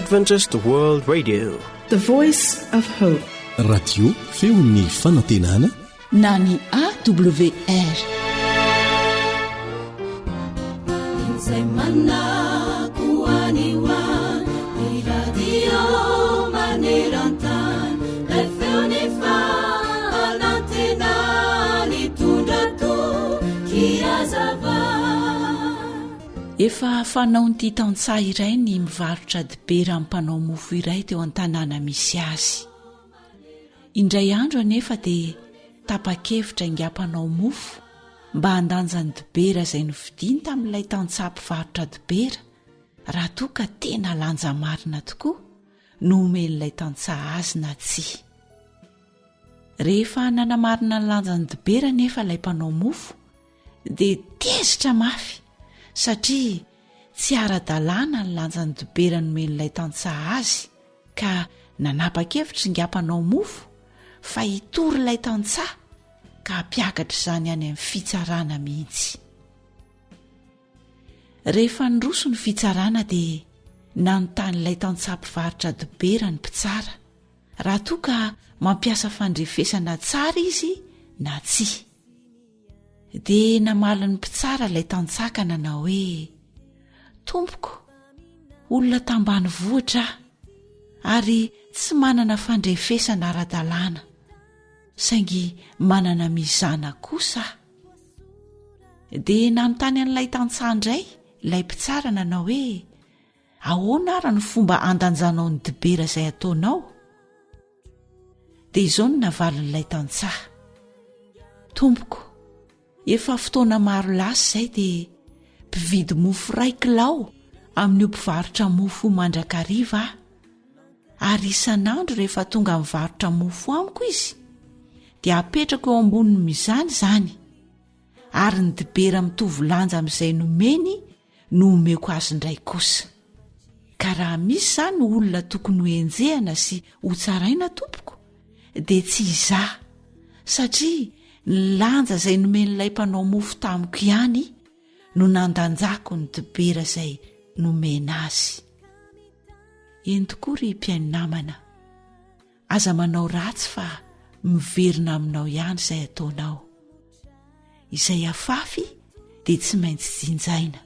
Adventist World Radio. The Voice of Hope. Radio feon'ny fanantenana na ny AWR. Izay manako any ho any, ny radio maneran-tany, ilay feon'ny fanantenana nitondra toky hazava. Efa fanaon'ity tantsaha iray ny mivarotra dibera amin'ny mpanao mofo iray teo an-tanàna misy azy. Indray andro anefa dia tapa-kevitra ingahy mpanao mofo mba handanja ny dibera izay novidiany tamin'ilay tantsaha mpivarotra dibera raha toa ka tena lanja marina tokoa no omen'ilay tantsaha azy na tsia. Rehefa nanamarina ny lanjan'ny dibera anefa ilay mpanao mofo dia tezitra mafy satria tsy ara-dalàna ny lanjan'ny dibera nomen'ilay tantsaha azy ka nanapa-kevitra ingahy mpanao mofo fa hitory ilay tantsaha ka hampiakatra izany any amin'ny fitsarana mihitsy. Rehefa niroso ny fitsarana dia nanontany ilay tantsaha mpivarotra dibera ny mpitsara raha toa ka mampiasa fandrefesana tsara izy na tsia. Dia namaly ny mpitsara ilay tantsaha ka nanao hoe, Tompoko, olona tambanivohitra aho ary tsy manana fandrefesana ara-dalàna, saingy manana mizana kosa aho. Dia nanontany an'ilay tantsaha indray ilay mpitsara nanao hoe, Ahoana ary ny fomba andanjanao ny dibera izay ataonao? Dia izao no navalin'ilay tantsaha, Tompoko, efa fotoana maro lasa izay dia mpividy mofo iray kilao amin'io mpivarotra mofo io mandrakariva aho, ary isan'andro rehefa tonga mivarotra mofo amiko izy dia apetrako eo ambonin'ny mizana izany, ary ny dibera mitovy lanja amin'izay nomeny no omeko azy indray kosa. Ka raha misy izany olona tokony ho enjehana sy hotsaraina tompoko dia tsy izaho satria ny lanja izay nomen'ilay mpanao mofo tamiko ihany no nandanjako ny dibera izay nomena azy. Eny tokoa ry mpihaino namana. Aza manao ratsy fa miverina aminao ihany izay ataonao. Izay afafy dia tsy maintsy jinjaina.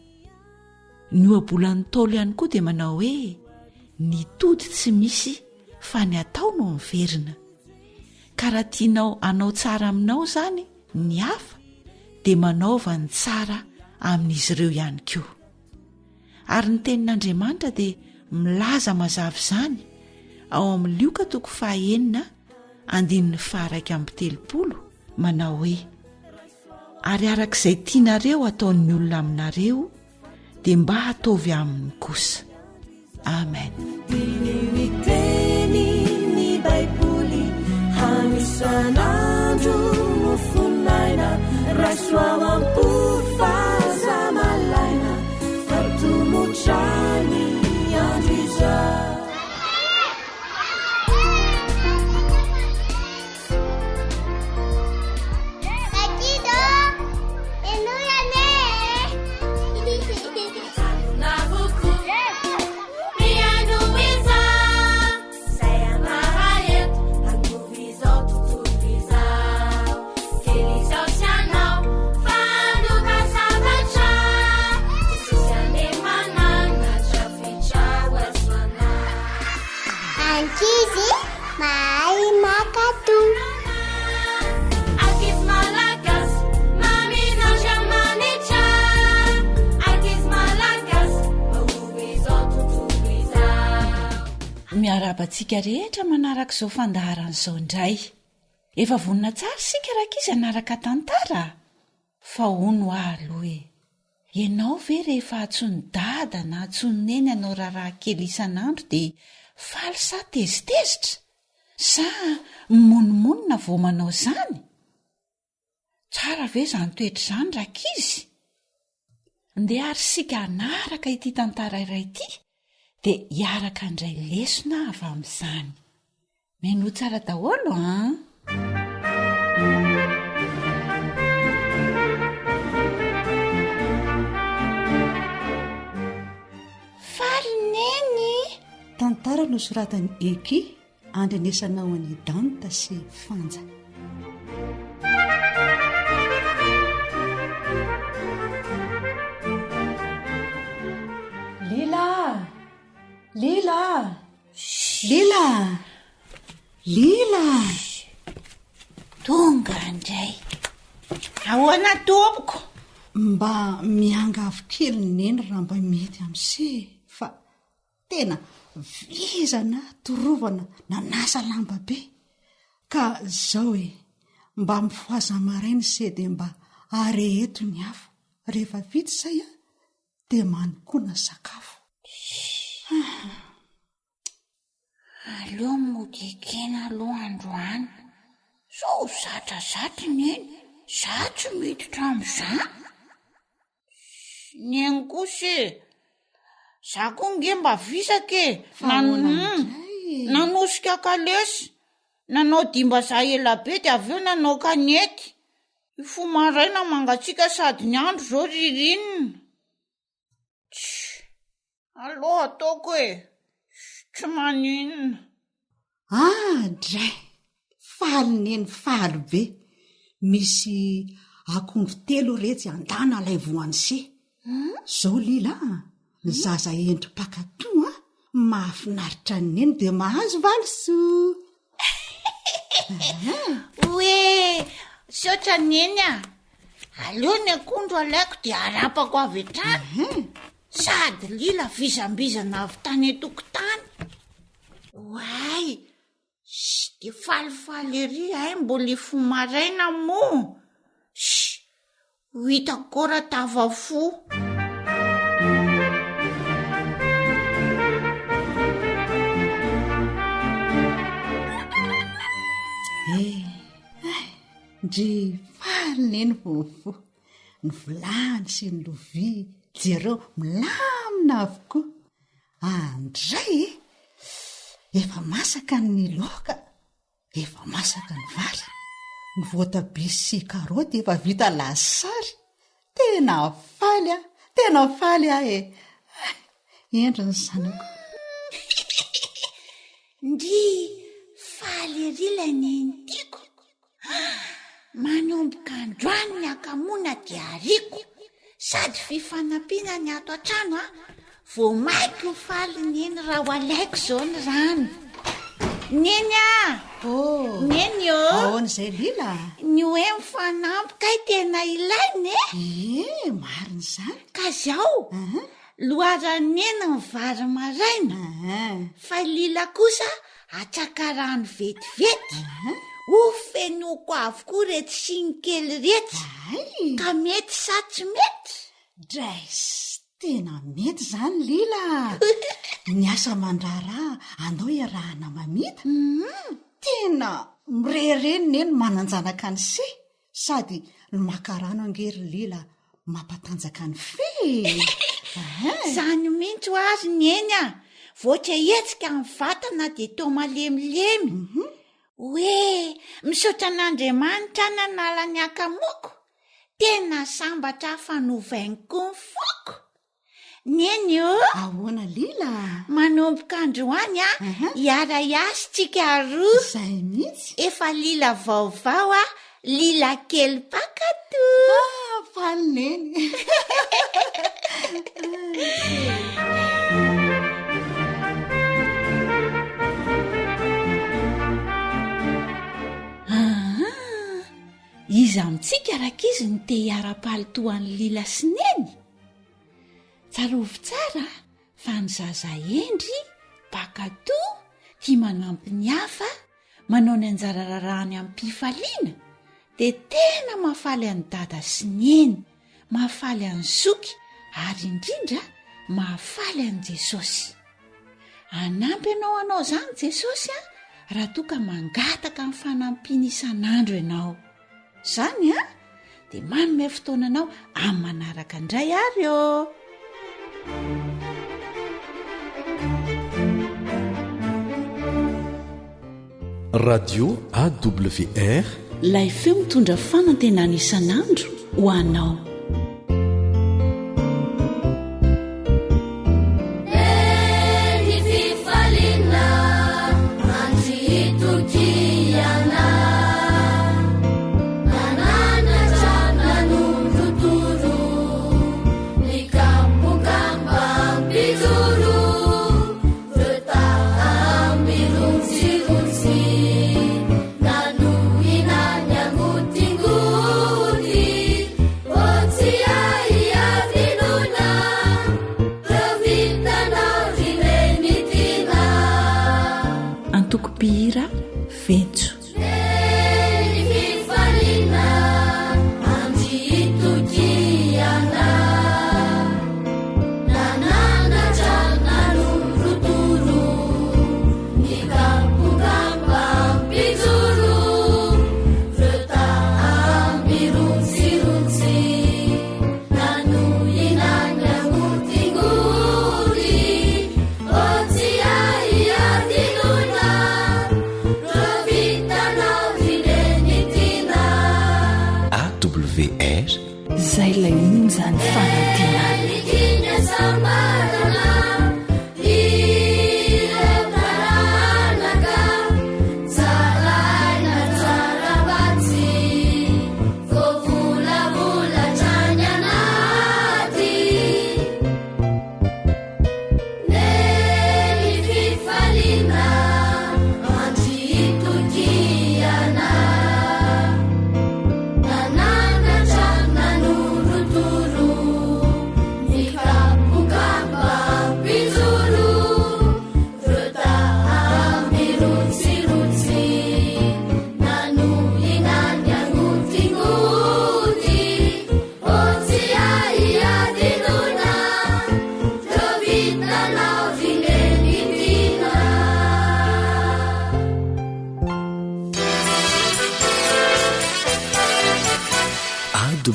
Ny ohabolan'ny Ntaolo ihany koa dia manao hoe ny tody tsy misy fa ny atao no miverina. Ka raha tianao hanao tsara aminao izany ny hafa dia manaova ny tsara amin'izy ireo ihany koa. Ary ny tenin'Andriamanitra dia milaza mazava izany ao amin'ny Lioka toko fahaenina andininy faharaika amby telopolo manao hoe ary araka izay tianareo ataon'ny olona aminareo dia mba ataovy aminy kosa. Amen. Diniho ny tenin'ny Baiboly hanisan'andro mofon'aina raiso ao am-po fa aza malaina fa tomotra ny andro izao. Ankizy mahay mankatò. Ankizy malagasy, mamin'Andriamanitra. Ankizy malagasy, mahomby izao tontolo izao. Miarahaba antsika rehetra manaraka izao fandaharana izao indray. Efa vonona tsara isika rankizy hanaraka tantara? Fa hono hoa aloha e! Ianao ve rehefa antsoin'i dada na antsoin'i neny hanao raharaha kely isan'andro dia faly sa tezitezitra? Sa mimonomonona vao manao izany? Tsara ve izany toetra izany rankizy? Ndeha ary isika hanaraka ity tantara iray ity dia hiaraka handray lesona avy amin'izany. Menoa tsara daholo an! Faly Neny! Tantara nosoratan'i Eki andrenesanao an'i Danta sy Fanja. Lila! Lila! Lila! Lila! Tonga indray. Ahoana tompoko? Mba miangavy kely neny raha mba mety amin'se fa tena vizana torovana nanasa lamba be. Ka zao e, mba mifohaza maraina se dia mba areheto ny afo. Rehefa vita izay a, dia manokona sakafo. Aleo mody ekena aloha androany. Sao zatrazatra i Neny, za tsy miditra amin'izany. Neny kosa e! Za koa nge mba visaka e! Nanosika kalesy, nanao dimbazaha ela be dia avy eo nanao kanety. Hifoha maraina mangatsiaka sady ny andro izao ririnina. Tsia, aleo ataoko e! Tsy maninona. Ah dray! Faly neny faly be! Misy akondro telo retsy andana alaivo ho an'se. Zao lila a! Ny zaza hendry mpakato a! Mahafinaritra an'i neny dia mahazo valisoa. Oe, misaotra Neny a! Aleo ny akondro alaiko dia arapako avy hatrany. Sady lila vizambizana avy tany an-tokotany. Oay, sh, dia falifaly ery ay mbola hifoha maraina moa. Sh, Ho hitako koa raha tafafoha. Eh, ay, ndry faly neny vao mifoha. Ny vilany sy ny lovia, jereo milamina avokoa. Andray e! Efa masaka ny laoka. Efa masaka ny vary, ny voatabia sy karaoty efa vita lasary. Tena faly aho, tena faly aho e! Hendry ny zanako. Ndry, faly ery ilay neny tiako. Manomboka androany ny hakamoana dia ariako. Sady fifanampiana ny ato an-trano a! Vao maika ho faly Neny raha ho alaiko izao ny rano. Neny a! Oh! Neny ô! Ahoana izay Lila? Ny hoe mifanampy kay tena ilaina e! Ie, marina izany. Ka izao, loharan'i Neny ny vary maraina, fa i Lila kosa Atraka rano vetivety. Ho fenoiko avokoa retsy siny kely retsy. Ka mety sa tsy mety? Draiss, tena mety izany Lila a! Ny asa aman-draharaha andao iarahana mamita. Tena mirehareha neny manan-janaka an'ise. Sady ny maka rano ange ry Lila mampatanjaka ny fe e! Zany mihitsy ho azy Neny a! Voatra hetsika ny vatana dia toa malemilemy. Hoe misaotra an'Andriamanitra aho nanala ny hakamoko. Tena sambatra aho fa novainy koa ny foko. Neny ô! Ahoana Lila? Manomboka androany a, hiara-hiasa tsika roa. Izay mihitsy. Efa lila vaovao a, lila kely mpakato. Ah, faly Neny. Aa, iza amintsika rankizy no te hiara-paly toa an'i Lila sy Neny? Tsarovy tsara fa ny zaza hendry, mpankatò, tia manampy ny hafa, manao ny anjara raharahany amim-pifaliana, dia tena mahafaly an'i Dada sy Neny, mahafaly an'i Zoky ary indrindra mahafaly an'i Jesosy. Hanampy anao hanao izany Jesosy raha toa ka mangataka ny fanampiany isan'andro ianao. Izany an! Dia manome fotoana anao amin'ny manaraka indray ary ô! Radio AWR. Ilay feo mitondra fanantenana isan'andro ho anao. Ny fifaliana. AWR. Izay ilay onjan'ny fanantenana.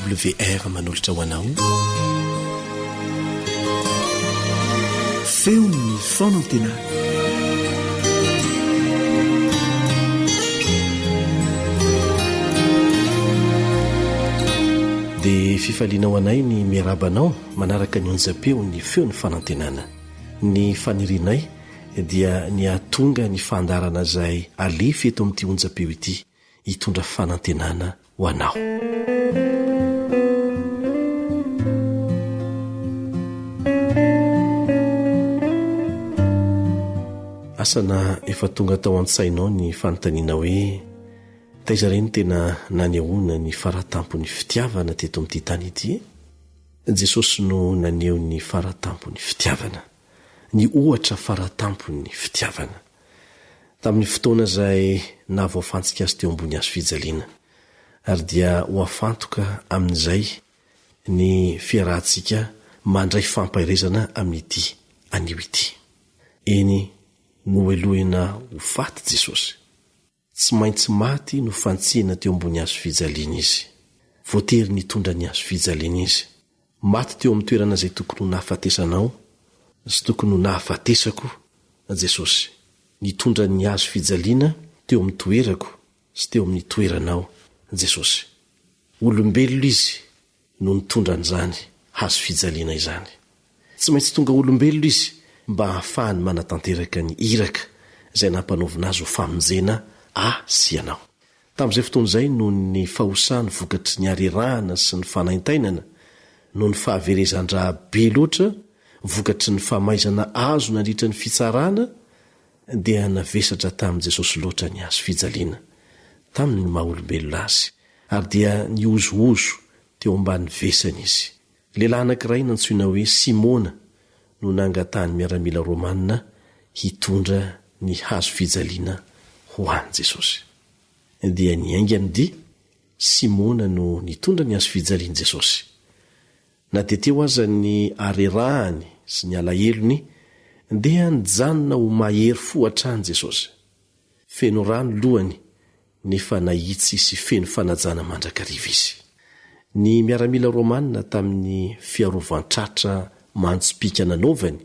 AWR manolotra ho anao Feon'ny fanantenana. Dia fifaliana ho anay ny miarahaba anao manaraka ny onjam-peo ny feon'ny fanantenana. Ny fanirianay dia ny hahatonga ny fandaharana izay alefa eto amin'ity onjam-peo ity hitondra fanantenana ho anao. Asa na efa tonga tao an-tsainao ny fanontaniana hoe taiza re no tena nanehoana ny faratampon'ny fitiavana teto amin'ity tany ity e? Jesosy no naneho ny faratampon'ny fitiavana, ny ohatra faratampon'ny fitiavana. Tamin'ny fotoana izay nahavoafantsika azy teo ambony hazo fijaliana. Ary dia ho afantoka amin'izay ny fiarahantsika mandray fampaherezana amin'ity anio ity. Eny, nohelohina ho faty Jesosy. Tsy maintsy maty nofantsihina teo ambony hazo fijaliana Izy. Voatery nitondra ny hazo fijaliana Izy. Maty teo amin'ny toerana izay tokony ho nahafatesanao sy tokony ho nahafatesako Jesosy. Nitondra ny hazo fijaliana teo amin'ny toerako sy teo amin'ny toeranao Jesosy. Olombelona Izy no nitondra an'izany hazo fijaliana izany. Tsy maintsy tonga olombelona izy mba hahafahany manatanteraka ny iraka izay nampanaovina azy ho famonjena ahy sy ianao. Tamin'izay fotoana izay, noho ny fahosany vokatry ny harerahana sy ny fanaintainana, noho ny fahaverezan-drà be loatra vokatry ny famaizana azo nandritra ny fitsarana, dia navesatra tamin'i Jesosy loatra ny hazo fijaliana, tamin'ny maha-olombelona azy, ary dia nihozohozo teo ambany vesany izy. Lehilahy anankiray nantsoina hoe Simona no nangatahan'ny miaramila romana hitondra ny hazo fijaliana ho an'i Jesosy. Dia niainga ny dia, Simona no nitondra ny hazo fijalian'i Jesosy. Na dia teo aza ny harerahany sy ny alahelony, dia nijanona ho mahery fo hatrany Jesosy. Feno rà ny lohany, nefa nahitsy sy feno fanajana mandrakariva izy. Ny miaramila romana tamin'ny fiarovan-tratra mantsipìka nanaovany,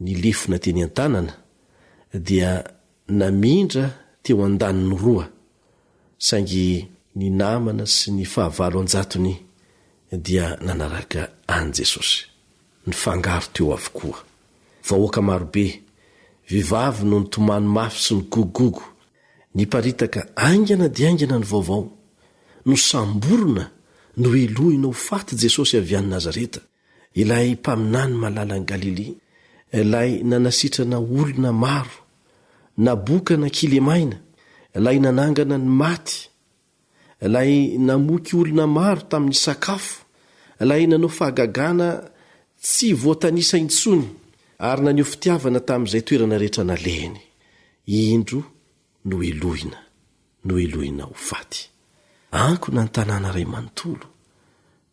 ny lefona teny an-tanana, dia namindra teo an-daniny roa, saingy ny namana sy ny fahavalo an-jatony dia nanaraka an'i Jesosy. Nifangaro teo avokoa. Vahoaka marobe, vehivavy no nitomany mafy sy nigogogogo. Niparitaka haingana dia haingana ny vaovao. Nosamborina, nohelohina ho faty Jesosy avy any Nazareta. Ilay mpaminany malalan'i Galilia, ilay nanasitrana olona maro, nabokana kilemaina, ilay nanangana ny maty, ilay namoky olona maro tamin'ny sakafo, ilay nanao fahagagana tsy voatanisa intsony, ary naneho fitiavana tamin'izay toerana rehetra nalehiny. Indro nohelohina, nohelohina ho faty. Ankona ny tanàna iray manontolo.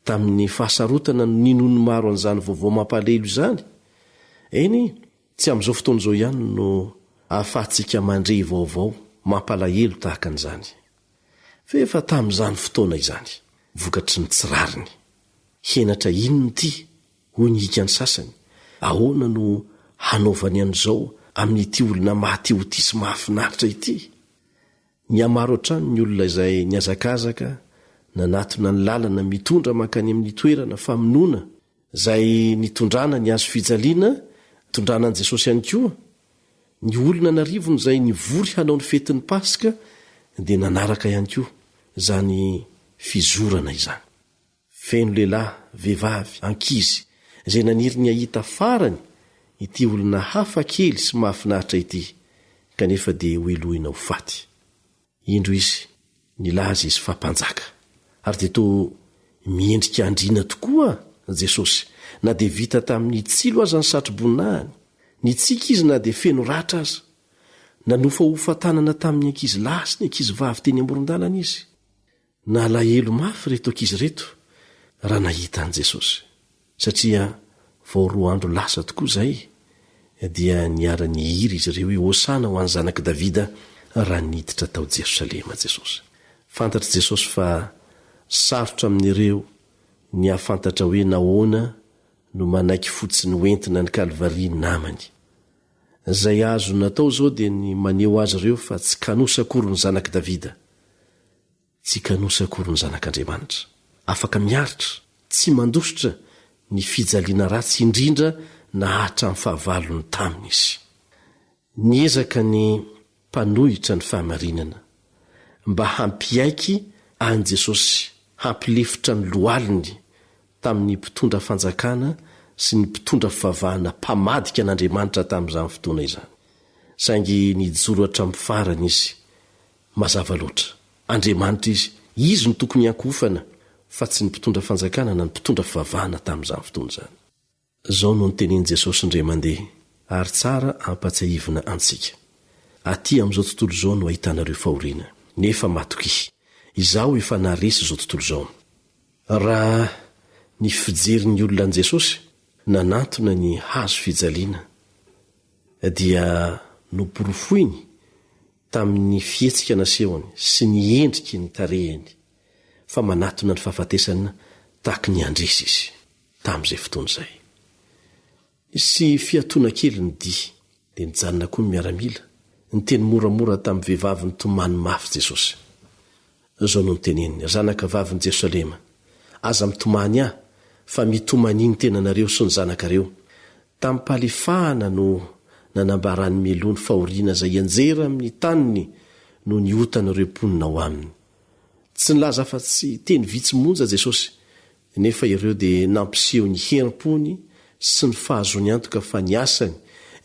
Tamin'ny fahasarotana no ninoan'ny maro an'izany vaovao mampalahelo izany. Eny, tsy amin'izao fotoana izao ihany no ahafahantsika mandre vaovao mampalahelo tahaka an'izany. Fa efa tamin'izany fotoana izany, vokatry ny tsy rariny. Henatra inona ity? hoy ny hikan'ny sasany. Ahoana no hanaovany an'izao amin'ity olona maty ho tia sy mahafinaritra ity? Nihamaro hatrany ny olona izay nihazakazaka, Nanatona ny lalana mitondra mankany amin'ny toerana famonoana izay nitondrana ny hazo fijaliana nitondrana an'i Jesosy ihany koa, ny olona an'arivony izay nivory hanao ny fetin'ny Paska dia nanaraka ihany koa izany fizorana izany. Feno lehilahy, vehivavy, ankizy izay naniry ny hahita farany ity olona hafa kely sy mahafinaritra ity, kanefa dia hohelohina ho faty. Indro izy, nilaza izy fa mpanjaka. Ary dia toa miendrika andriana tokoa Jesosy, na dia vita tamin'ny tsilo aza ny satroboninahiny. Nitsiky izy na dia feno ratra aza. Nanofahofa tanana tamin'ny ankizy lahy sy ny ankizy vavy teny amoron-dalana izy. Nalahelo mafy ireto ankizy ireto raha nahita an'i Jesosy, satria vao roa andro lasa tokoa izay dia niara-nihira izy ireo hoe Hosana ho an'ny Zanak'i Davida raha niditra tao Jerosalema Jesosy. Fantatr'i Jesosy fa sarotra amin'ireo ny hahafantatra hoe nahoana no manaiky fotsiny hoentina any Kalvary ny namany. Izay azony natao izao dia ny maneho azy ireo fa tsy kanosa akory ny Zanak'i Davida. Tsy kanosa akory ny Zanak'Andriamanitra. Afaka miaritra, tsy mandositra ny fijaliana ratsy indrindra nahatra ny fahavalony taminy izy. Niezaka ny mpanohitra ny fahamarinana mba hampiaiky an'i Jesosy hampilefitra ny lohaliny tamin'ny mpitondra fanjakana sy ny mpitondra fivavahana mpamadika an'Andriamanitra tamin'izany fotoana izany. Saingy nijoro hatramin'ny farany izy Mazava loatra. Andriamanitra Izy. Izy no tokony hiankohofana, fa tsy ny mpitondra fanjakana na ny mpitondra fivavahana tamin'izany fotoana izany. Izao no notenenin'i Jesosy indray mandeha, ary tsara ampatsiahivina antsika, Aty amin'izao tontolo izao no ahitanareo fahoriana, nefa matokia, Izaho efa naharesy izao tontolo izao. Raha ny fijerin'ny olona an'i Jesosy, nanantona ny hazo fijaliana, dia noporofoiny tamin'ny fihetsika nasehony sy ny endriky ny tarehiny fa manatona ny fahafatesana tahaky ny handresy izy tamin'izay fotoana izay. Nisy fiatoana kely ny dia, dia nijanona koa ny miaramila. Niteny moramora tamin'ny vehivavy nitomany mafy Jesosy. Izao no noteneniny, Ry zanakavavin'i Jerosalema, aza mitomany ahy, fa mitomania ny tenanareo sy ny zanakareo. Tamim-pahalefahana no nanambarany mialoha ny fahoriana izay hianjera amin'ny taniny noho ny otan'ireo mponina ao aminy. Tsy nilaza afa-tsy teny vitsy monja Jesosy, nefa ireo dia nampiseho ny herim-pony sy ny fahazoany antoka fa ny asany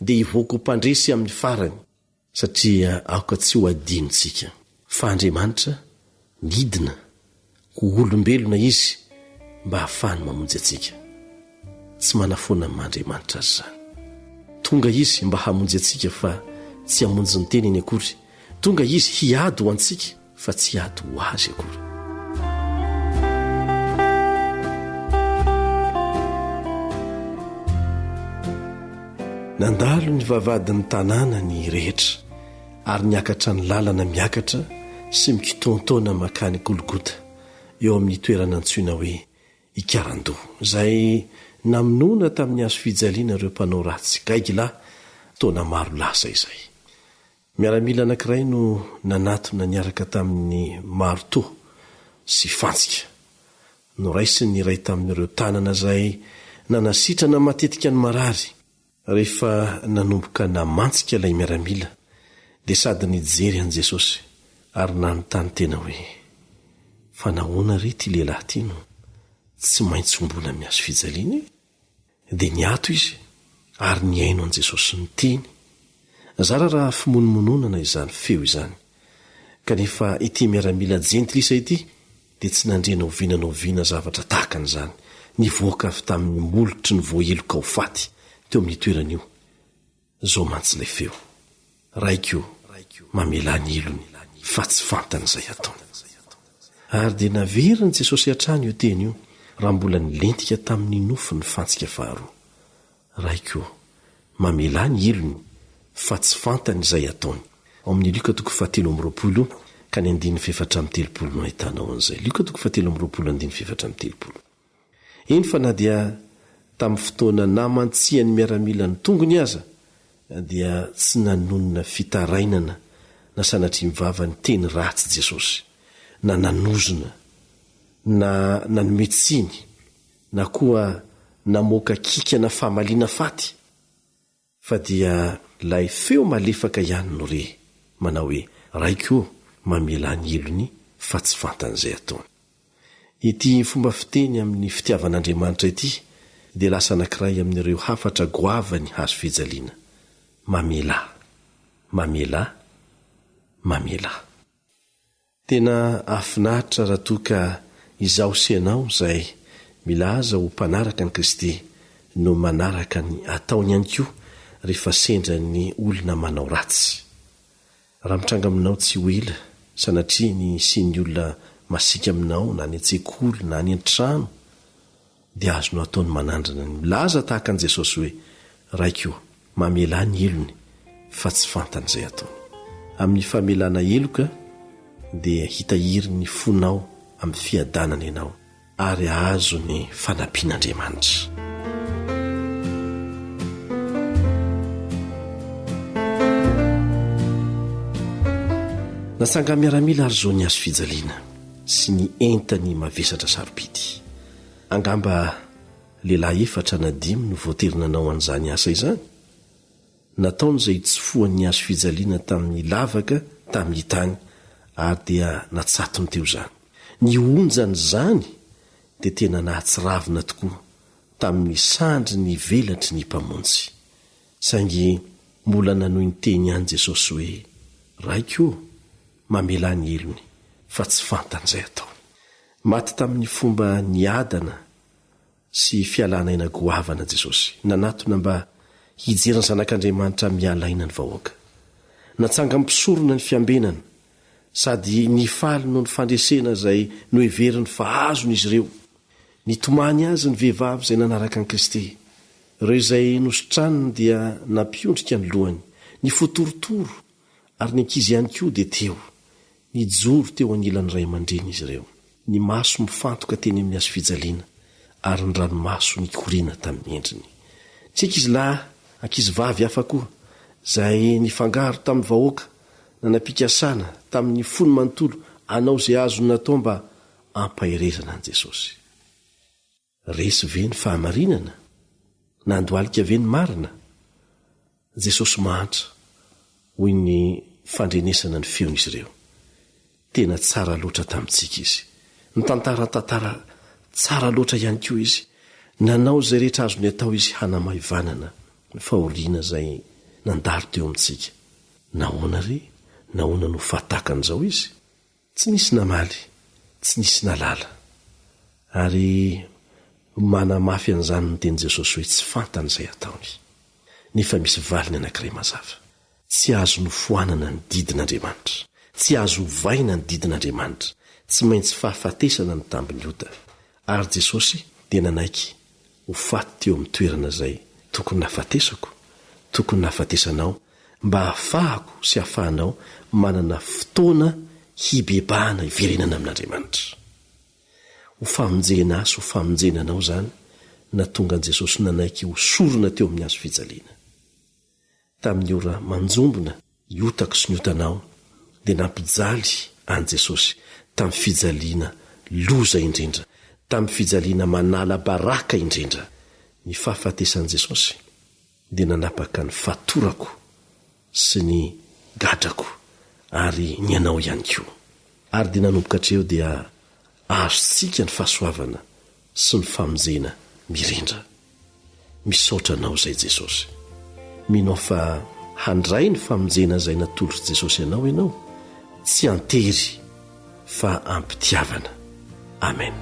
dia hivoaka ho mpandresy amin'ny farany. Satria aoka tsy ho adinontsika fa Andriamanitra nidina ho olombelona Izy mba hahafahany mamonjy antsika. Tsy manafoana ny maha Andriamanitra Azy izany. Tonga Izy mba hamonjy antsika fa tsy hamonjy ny tenany akory. Tonga Izy hiady ho antsika fa tsy hiady ho Azy akory. Nandalo ny vavahadin'ny tanàna ny rehetra ary niakatra ny lalana miakatra sy mikitoantoana mankany Golgota, eo amin'ny toerana antsoina hoe Ikarandoha, izay namonoana tamin'ny hazo fijaliana ireo mpanao ratsy gaigilahy taona maro lasa izay. Miaramila anankiray no nanatona niaraka tamin'ny marteau sy fantsika. Noraisiny ny iray tamin'ireo tanana izay nanasitrana matetika ny marary. Rehefa nanomboka namantsika ilay miaramila, dia sady nijery an'i Jesosy ary nanontany tena hoe, Fa nahoana re ity lehilahy ity no tsy maintsy homboana amin'ny hazo fijaliana e? Dia niato izy ary nihaino an'i Jesosy niteny. Zara raha fimonomononana izany feo izany. Kanefa ity miaramila jentilisa ity dia tsy nandre na oviana na oviana zavatra tahaka an'izany nivoaka avy tamin'ny molotry ny voaheloka ho faty teo amin'io toerana io. Izao mantsy ilay feo, Raiko, mamelà ny helony, fa tsy fantany izay ataony. Ary dia naverin'i Jesosy hatrany io teny io raha mbola nilentika tamin'ny nofy ny fantsika faharoa. Raiko, mamelà ny helony, fa tsy fantany izay ataony. Ao amin'ny Lioka toko fahatelo amby 20 ka ny andininy fahefatra amby 30 no ahitanao an'izay. Lioka toko fahatelo amby 20 andininy fahefatra amby 30. Eny fa na dia tamin'ny fotoana namantsian'ny miaramila ny tongony aza dia tsy nanonona fitarainana na sanatria mivava niteny ratsy Jesosy na nanozona. na nanome tsiny, na koa namoaka kikana famaliana faty, fa dia ilay feo malefaka ihany no re manao hoe, Raiko ô, mamelà ny helony fa tsy fantany izay ataony. Ity fomba fiteny amin'ny fitiavan'Andriamanitra ity dia lasa anankiray amin'ireo hafatra goavan'ny hazo fijaliana, Mamelà. Mamelà. Mamelà. Tena hahafinaritra raha toa ka izaho sy ianao izay milaza ho mpanaraka an'i Kristy no manaraka ny ataony ihany koa rehefa sendra ny olona manao ratsy. Raha mitranga aminao tsy ho ela, sanatria ny hisian'ny olona masiaka aminao na any an-tsekoly na any an-trano, dia azonao atao ny manandrana ny milaza tahaka an'i Jesosy hoe, Raiko ô, mamelà ny helony, fa tsy fantany izay ataony. Amin'ny famelana heloka dia hitahiry ny fonao amin'ny fiadanana ianao ary hahazo ny fanampian'Andriamanitra. Natsangan'ny miaramila ary izao ny hazo fijaliana sy ny entany mavesatra sarobidy. Angamba lehilahy efatra na dimy no voatery nanao an'izany asa izany. Nataony izay hitsofohan'ny hazo fijaliana tamin'ny lavaka tamin'ny tany, ary dia natsatony teo izany. Ny onjan'izany dia tena nahatsiravina tokoa tamin'ny sandry nivelatry ny Mpamonjy. Saingy mbola nanohy niteny ihany Jesosy hoe, Raiko ô, mamelà ny helony, fa tsy fantany izay ataony. Maty tamin'ny fomba niadana sy fialana aina goavana Jesosy. Nanatona mba hijery ny Zanak'Andriamanitra miala aina ny vahoaka. Natsangan'ny mpisorona ny fiambenana, sady nifaly noho ny fandresena izay noheveriny fa azony izy ireo. Nitomany azy ny vehivavy izay nanaraka an'i Kristy. Ireo izay nositraniny dia nampiondrika ny lohany, nifotorotoro, ary ny ankizy ihany koa dia teo. Nijoro teo anilan'ny ray aman-dreny izy ireo, ny maso mifantoka teny amin'ny hazofijaliana ary ny ranomaso nikoriana tamin'ny endriny. Tsy ankizilahy, ankizivavy hafa koa, izay nifangaro tamin'ny vahoaka, nanam-pikasana tamin'ny fony manontolo hanao izay azony natao mba hampaherezana an'i Jesosy. Resy ve ny fahamarinana? Nandohalika ve ny marina? Jesosy mahantra, hoy ny fandrenesana ny feon'izy ireo. Tena tsara loatra tamintsika Izy. Nitantara tantara tsara loatra ihany koa Izy. Nanao izay rehetra azony atao Izy hanamaivanana ny fahoriana izay nandalo teo amintsika. Nahoana re? Nahoana no fahatakan'izao Izy? Tsy nisy namaly, tsy nisy nalala. Ary manamafy an'izany ny tenin'i Jesosy hoe tsy fantany izay ataony. Nefa misy valiny anankiray mazava. Tsy azo nofoanana ny didin'Andriamanitra. Tsy azo ovaina ny didin'Andriamanitra. Tsy maintsy fahafatesana ny tambin'ny ota. Ary Jesosy dia nanaiky ho faty teo amin'ny toerana izay tokony nahafatesako, tokony nahafatesanao, mba hahafahako sy hahafahanao manana fotoana hibebahana hiverenana amin'Andriamanitra. Ho famonjena ahy sy ho famonjena anao izany nahatonga an'i Jesosy nanaiky ho sorona teo amin'ny hazo fijaliana. Tamin'ny ora manjombona ny otako sy ny otanao dia nampijaly an'i Jesosy tamin'ny fijaliana loza indrindra, tamin'ny fijaliana manala baraka indrindra. Ny fahafatesan'i Jesosy dia nanapaka ny fatorako sy ny gadrako ary ny anao ihany koa. Ary dia nanomboka hatreo dia azontsika ny fahasoavana sy ny famonjena mirindra. Misaotra Anao izay Jesosy. Mino aho fa handray ny famonjena izay natolotr'i Jesosy anao ianao, tsy an-tery fa am-pitiavana. Amen.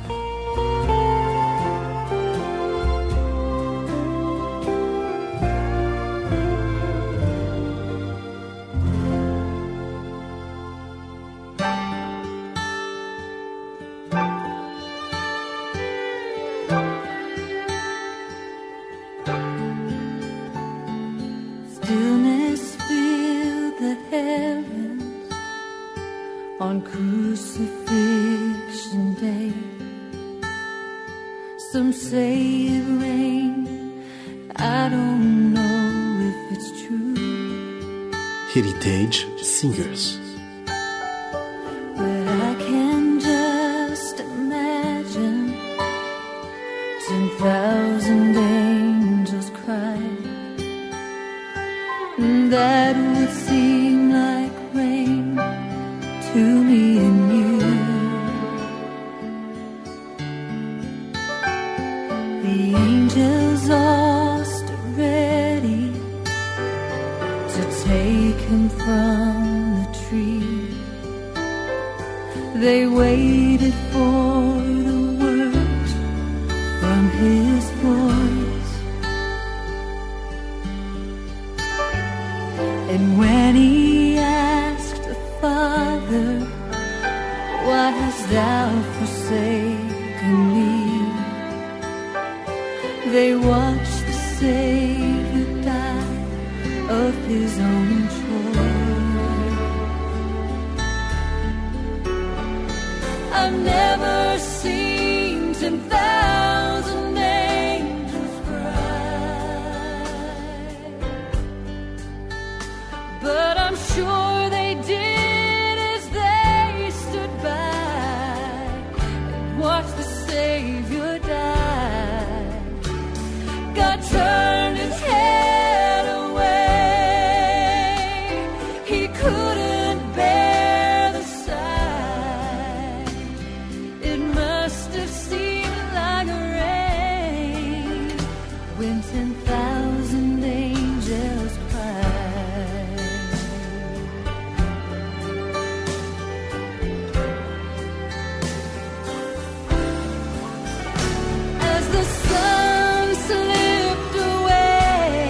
Stillness fill the heavens on crucifixion day. Some say it rained, I don't know if it's true. Heritage Singers. But I can just imagine. The angels all stood ready to take him from the tree. They waited for the words from his voice. And when he asked the Father, Why hast thou forsaken me? They watched the Savior die of his own choice. I've never seen 10,000 angels cry, but I'm sure they did as they stood by and watched the Savior die. God turned his head away. He couldn't bear the sight. It must have seemed like rain when 10,000 angels cried. As the sun slipped away,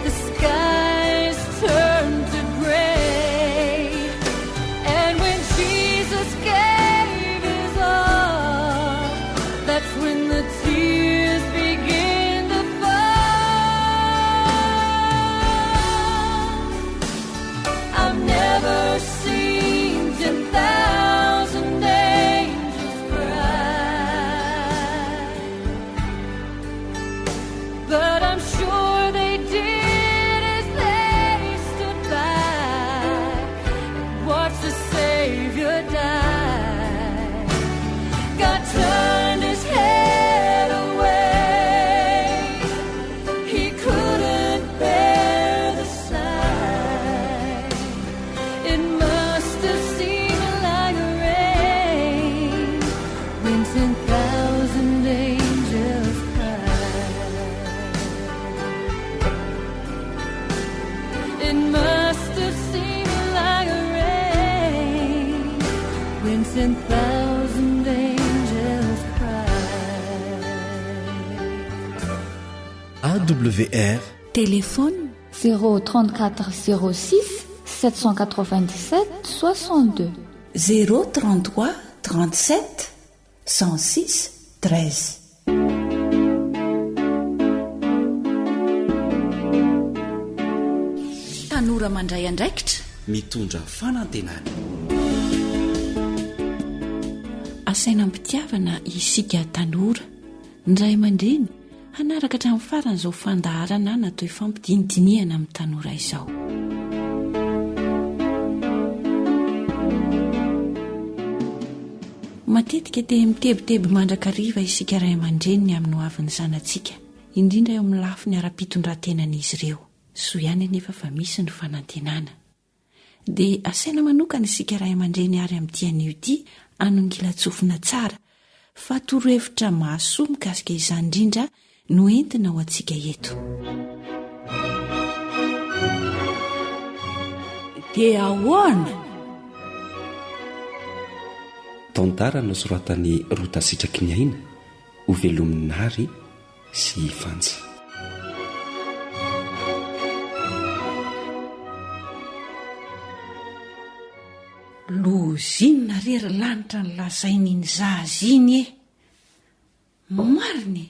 the skies turned to gray. And when Jesus gave his all, that's when the tears began to fall. I've never seen 10,000 angels cry, but I'm sure they did as they stood by and watched the Savior die. God turned his head away. He couldn't bear the sight. It must have seemed like rain when 10,000 angels cried. It must have seemed like rain when 10,000 angels cried. AWR Téléphone 034 06 797 62. 033 37 106 13. Tanora mandray andraikitra. Mitondra fanantenana. Asaina am-pitiavana isika tanora, ny ray aman-dreny, hanaraka hatramin'ny farany izao fandaharana natao hifampidinidinihana amin'ny tanora izao. Matetika dia mitebiteby mandrakariva isika ray aman-dreny ny amin'ny hoavin'ny zanatsika, indrindra eo amin'ny lafiny ara-pitondran-tenan'izy ireo. Soa ihany anefa fa misy ny fanantenana. Dia asaina manokana isika ray aman-dreny ary amin'ity anio ity hanongilan-tsofina tsara fa torohevitra mahasoa mikasika izany indrindra no entina ho antsika eto. Dia ahoana? Tantara nosoratan'i Rota Sitrakiniaina, hovelomin'i Nary sy i Fanja. Loza inona re ry lanitra ny lazain'iny zaza iny e! Marina e!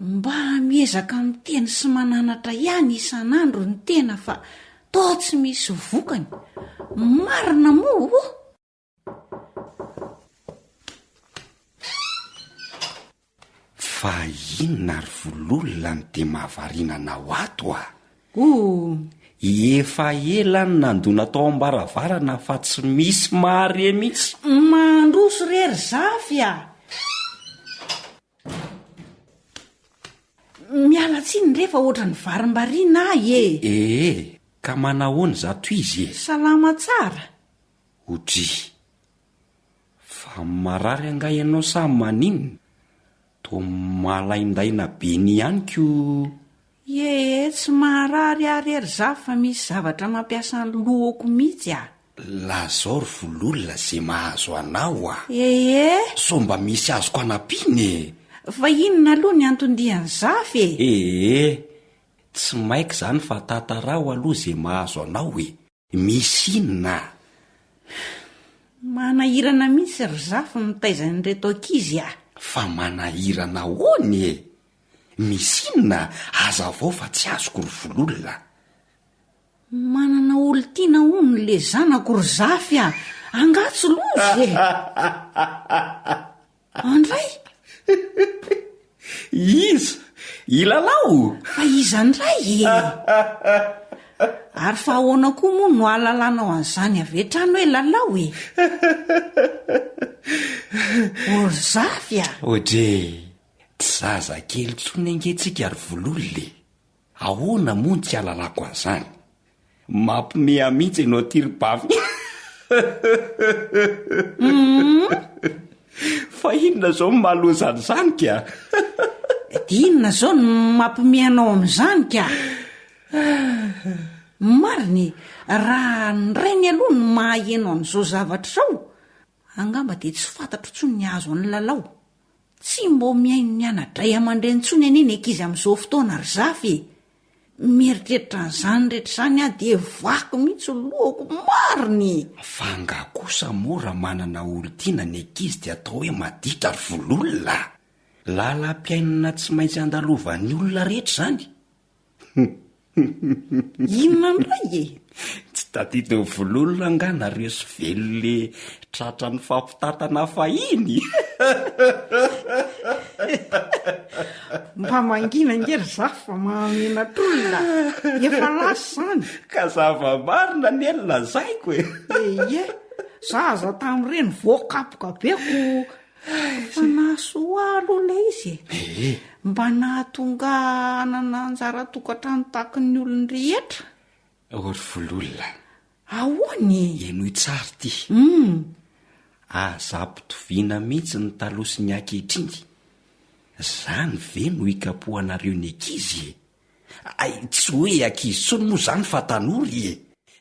Mba miezaka miteny sy mananatra ihany isan'andro ny tena fa toa tsy misy vokany. Marina moa o! Fa inona ry vololona no dia mahavariana anao ato a? Oh! Efa ela no nandona tao am-baravarana fa tsy misy mahare mihitsy. Mandroso re ry Zafy a! Miala tsiny re fa ohatran'ny varimbariana ahy e! Ee, ka manahoana izato izy e? Salama tsara. Odry! Fa marary angaha ianao sa maninona? Toa malaindaina be ny ihany ko. Ee, tsy maharary ahy re ry Zafy fa misy zavatra mampiasa ny lohako mihitsy ah. Lazao ry vololona ze mahazo anao ah. Ee. Sao mba misy azoko anampiana e. Fa inona aloha ny anton-dian'i Zafy e? Ee, tsy maika izany fa tantaraho aloha ze mahazo anao e. Misy inona? Manahirana mihitsy ry Zafy mitaiza an'ireto ankizy ah. Fa manahirana ahoana e? Misy inona? Hazavao fa tsy azoko ry vololona. Manana olon-tiana hono le zanako ry Zafy ah! Angaha tsy loza e? Andray! Iza? I Lalao? Fa iza indray e? Ary fa ahoana koa moa no ahalalanao an'izany avy hatrany hoe Lalao e? O ry Zafy a! Odre, tsy zazakely intsony ange tsika ry Vololona e! Ahoana moa no tsy ahalalako an'izany? Mampime ahy mihitsy ianao ity ry bavy. Fa inona izao no mahaloza an'izany ka? Dia inona izao no mampime anao amin'izany ka? Marina e, raha ny rainy aloha no mahaheno an'izao zavatra izao, angamba dia tsy fantatro intsony ny hahazo an'i Lalao. Tsy mbô mihaino ny ana-dray aman-dreny intsony anie ny ankizy amin'izao fotoana ry Zafy e! Mieritreritra an'izany rehetra izany aho dia vaky mihitsy ny lohako, marina e! Fa angaha kosa moa raha manana olon-tiana ny ankizy dia atao hoe maditra ry vololona a! Lalam-piainana tsy maintsy andalovan'ny olona rehetra izany. Inona indray e? Tsy tadidin'ny vololona angaha nareo sy velo le tratran'ny fampitantana fahiny? Mba mangina ange ry Zafy fa mahamenatr'olona. Efa lasa izany. Ka zava-marina anie no lazaiko e. Ie, za aza tamin'ireny voakapoka be ko Fa nahasoa ahy aloha ilay izy e. Ee. Mba nahatonga ahy hanana anjara tokantrano tahaky ny olon-drehetra. Ô ry vololona. Ahoana e? Henoy tsara ity. Hum. Aza ampitoviana mihitsy ny taloha sy ny ankehitriny. Zany ve no ikapohanareo ny ankizy e? Hay, tsy hoe ankizy intsony moa izany fa tanora e!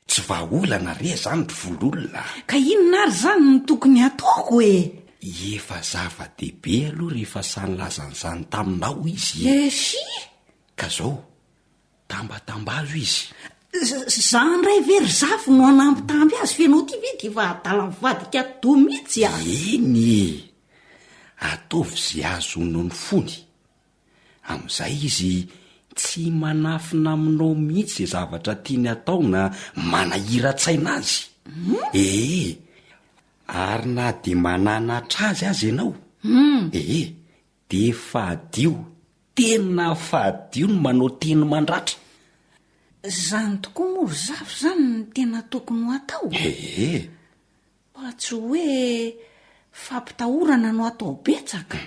Tsy vahaolana re izany ry vololona a! Ka inona ary izany no tokony hataoko e? Efa zava-dehibe aloha rehefa sahy nilaza an'izany taminao izy e! Eshi! Ka zao, tambatambazo izy. Za indray ve ry Zafy no hanambitamby azy f'ianao ity ve dia efa adala mivadika atidoha mihitsy a! Eny e! Ataovy izay hahazoanao ny fony. Amin'izay izy tsy manafina aminao mihitsy izay zavatra tiany hatao na manahiran-tsaina azy. Ee, ary na dia mananatra azy aza ianao, ee, dia fadio, tena fadio ny manao teny mandratra. Izany tokoa moa ry Zafy izany no tena tokony ho atao? Ee. Fa tsy hoe fampitahorana no atao betsaka.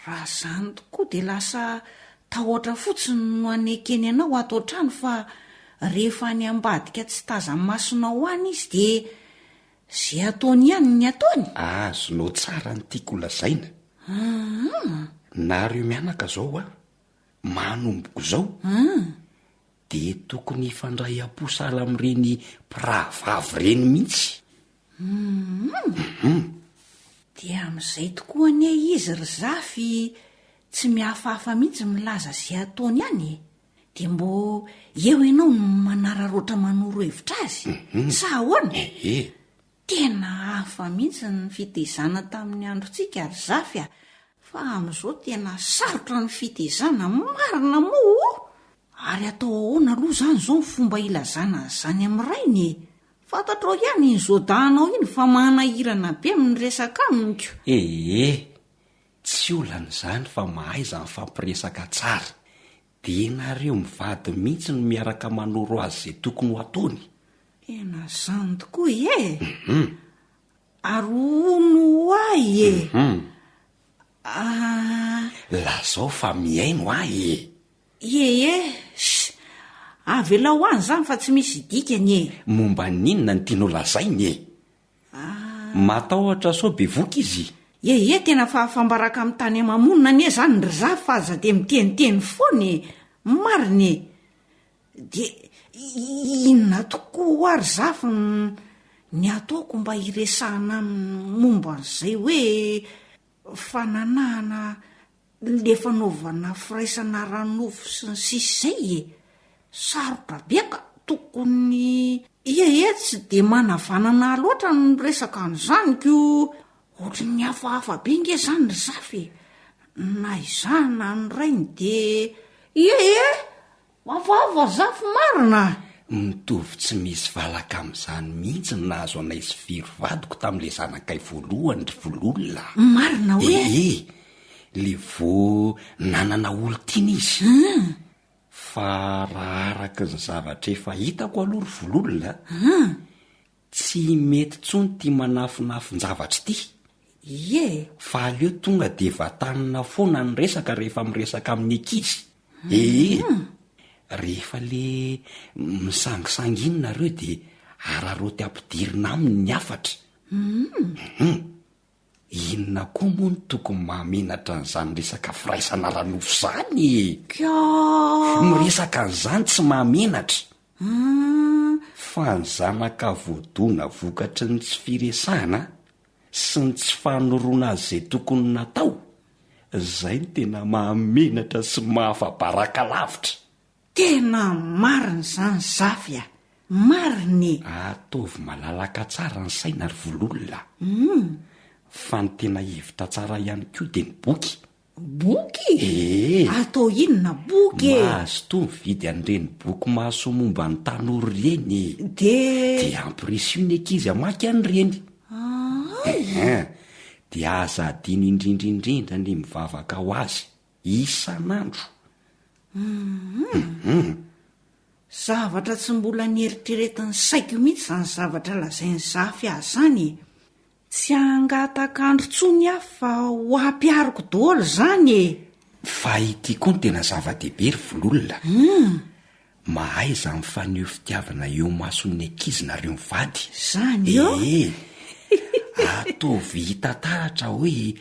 Raha izany tokoa dia lasa tahotra fotsiny no anekeny anao ato an-trano fa rehefa any ambadika tsy taza-masonao any izy dia izay ataony ihany ny ataony. Azonao tsara ny tiako holazaina. Aa. Nareo mianaka zao hoa, manomboka izao dia tokony hifandray am-po sahala amin'ireny mpirahavavy ireny mihitsy. Humm. Dia amin'izay tokoa anie izy ry Zafy tsy mihafahafa mihitsy milaza izay ataony any e! Dia mbô eo ianao no manararaotra manoro hevitra azy, sa ahoana? Ehe. Tena hafa mihitsy ny fitezana tamin'ny androntsika ry Zafy a! Fa amin'izao tena sarotra ny fitezana, marina moa o! Ary atao ahoana aloha izany izao ny fomba ilazana an'izany amin'ny rainy e? Fantatrao ihany iny zôdanao iny fa manahirana be amin'ny resaka amiko. Ee, tsy olana izany fa mahaiza mifampiresaka tsara. Dia nareo mivady mihitsy no miaraka manoro azy izay tokony ho ataony. Tena zany tokoa e! Ary hono ho ahy e! Ah. Lazao fa mihaino ahy e! Ie e! Sh! Avelao any izany fa tsy misy dikany e! Momba ny inona no tianao lazaina e? Matahotra sao bevoka izy? Ehe tena fahafambaraka amin'ny tany ama-monina anie zany ry zafy fa aza de miteniteny foana e! Marina e! De inona tokoa hoa ry zafy ny ataoko mba hiresahana aminy momba an'izay hoe fananahana le fanaovana firaisana ara-nofo sy ny sisa izay e! Sarotra be ka! Tokony ie e tsy de manavanana ahy loatra ny miresaka an'izany ko ohatry ny hafahafa be nge zany ry zafy e! Na izaho na ny rainy de ie e! Hafahafa zafy marina a! Mitovy tsy misy valaka amin'izany mihitsy ny nahazo anay sy Firy vadiko tamin'ilay zanakay voalohany ry Vololona a! Marina hoe? Ee, le vao nanana olon-tiana izy. Hum. Fa raha araka ny zavatra efa hitako aloha ry Vololona a! Hum. Tsy mety tsony ty manafinafin-javatra ity. Ie e! Fa aleo tonga de vatanina foana ny resaka rehefa miresaka amin'ny ankizy. Ee! Rehefa le misangisangy iny nareo de araraoty ampidirina aminy ny hafatra. Hum. Inona koa moa no tokony mahamenatra an'izany resaka firaisana ara-nofo izany e? Ka. Miresaka an'izany tsy mahamenatra. Fa ny zanaka voadona vokatry ny tsy firesahana sy ny tsy fanoroana azy izay tokony natao, izay no tena mahamenatra sy mahafa-baraka lavitra. Tena marina izany Zafy a! Marina e! Ataovy malalaka tsara ny saina ry vololona a! Fa ny tena hevitra tsara ihany koa dia ny boky. Boky? Ee! Atao inona boky e? Mazotoa mividy an'ireny boky mahasoa momba ny tanora ireny e! Dia. Dia ampirisiho ny ankizy hamaky an'ireny. Ay! Ehe! Dia aza adino indrindra indrindra ny mivavaka ho azy, isan'andro. Hum. Zavatra tsy mbola nieritreretin'ny saiko mihitsy izany zavatra lazain'i Zafy ahy izany e! Tsy hangatak'andro intsony aho fa ho ampihariko daholo izany e! Fa ity koa no tena zava-dehibe ry vololona. Hum. Mahaiza mifaneho fitiavana eo imason'ny ankizy nareo mivady. Izany eo? Ee. Ataovy hita taratra hoe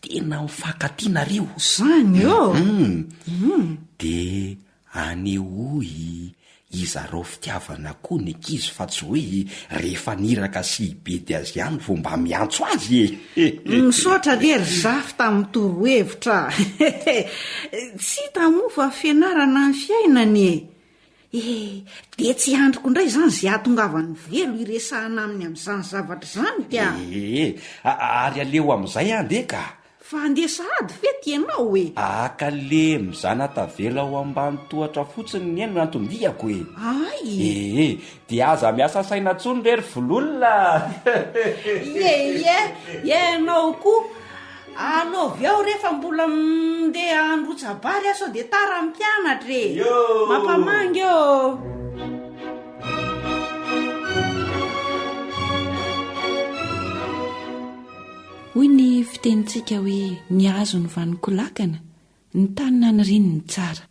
tena mifankatia nareo. Izany eo? Hum. Dia Anehoy izarao fitiavana koa ny ankizy fa tsy hoe rehefa niraka sy hibedy azy ihany vao mba miantso azy e! Misaotra re ry Zafy tamin'ny torohevitra a! Tsy hita moa fa fianarana ny fiainana e! Eh, dia tsy andriko indray izany izay hahatongavan'i Velo hiresahana aminy amin'izany zavatra izany ka! Ee, ary aleo amin'izay andeha ka! Fa handeha sahady ve ty ianao e? Aka le mizana tavela ao ambany tohatra fotsiny ny no anton-diako e! Ay! Ee, dia aza miasa saina intsony re ry vololona a! Ie ie, ianao koa! Anaovy ao re fa mbola ndeha handrotsa-bary aho sao dia tara ny mpianatra e! Yo! Mampamangy ô! Hoy ny fitenintsika hoe ny hazo no vanon-kolakana, ny tany naniriany ny tsara.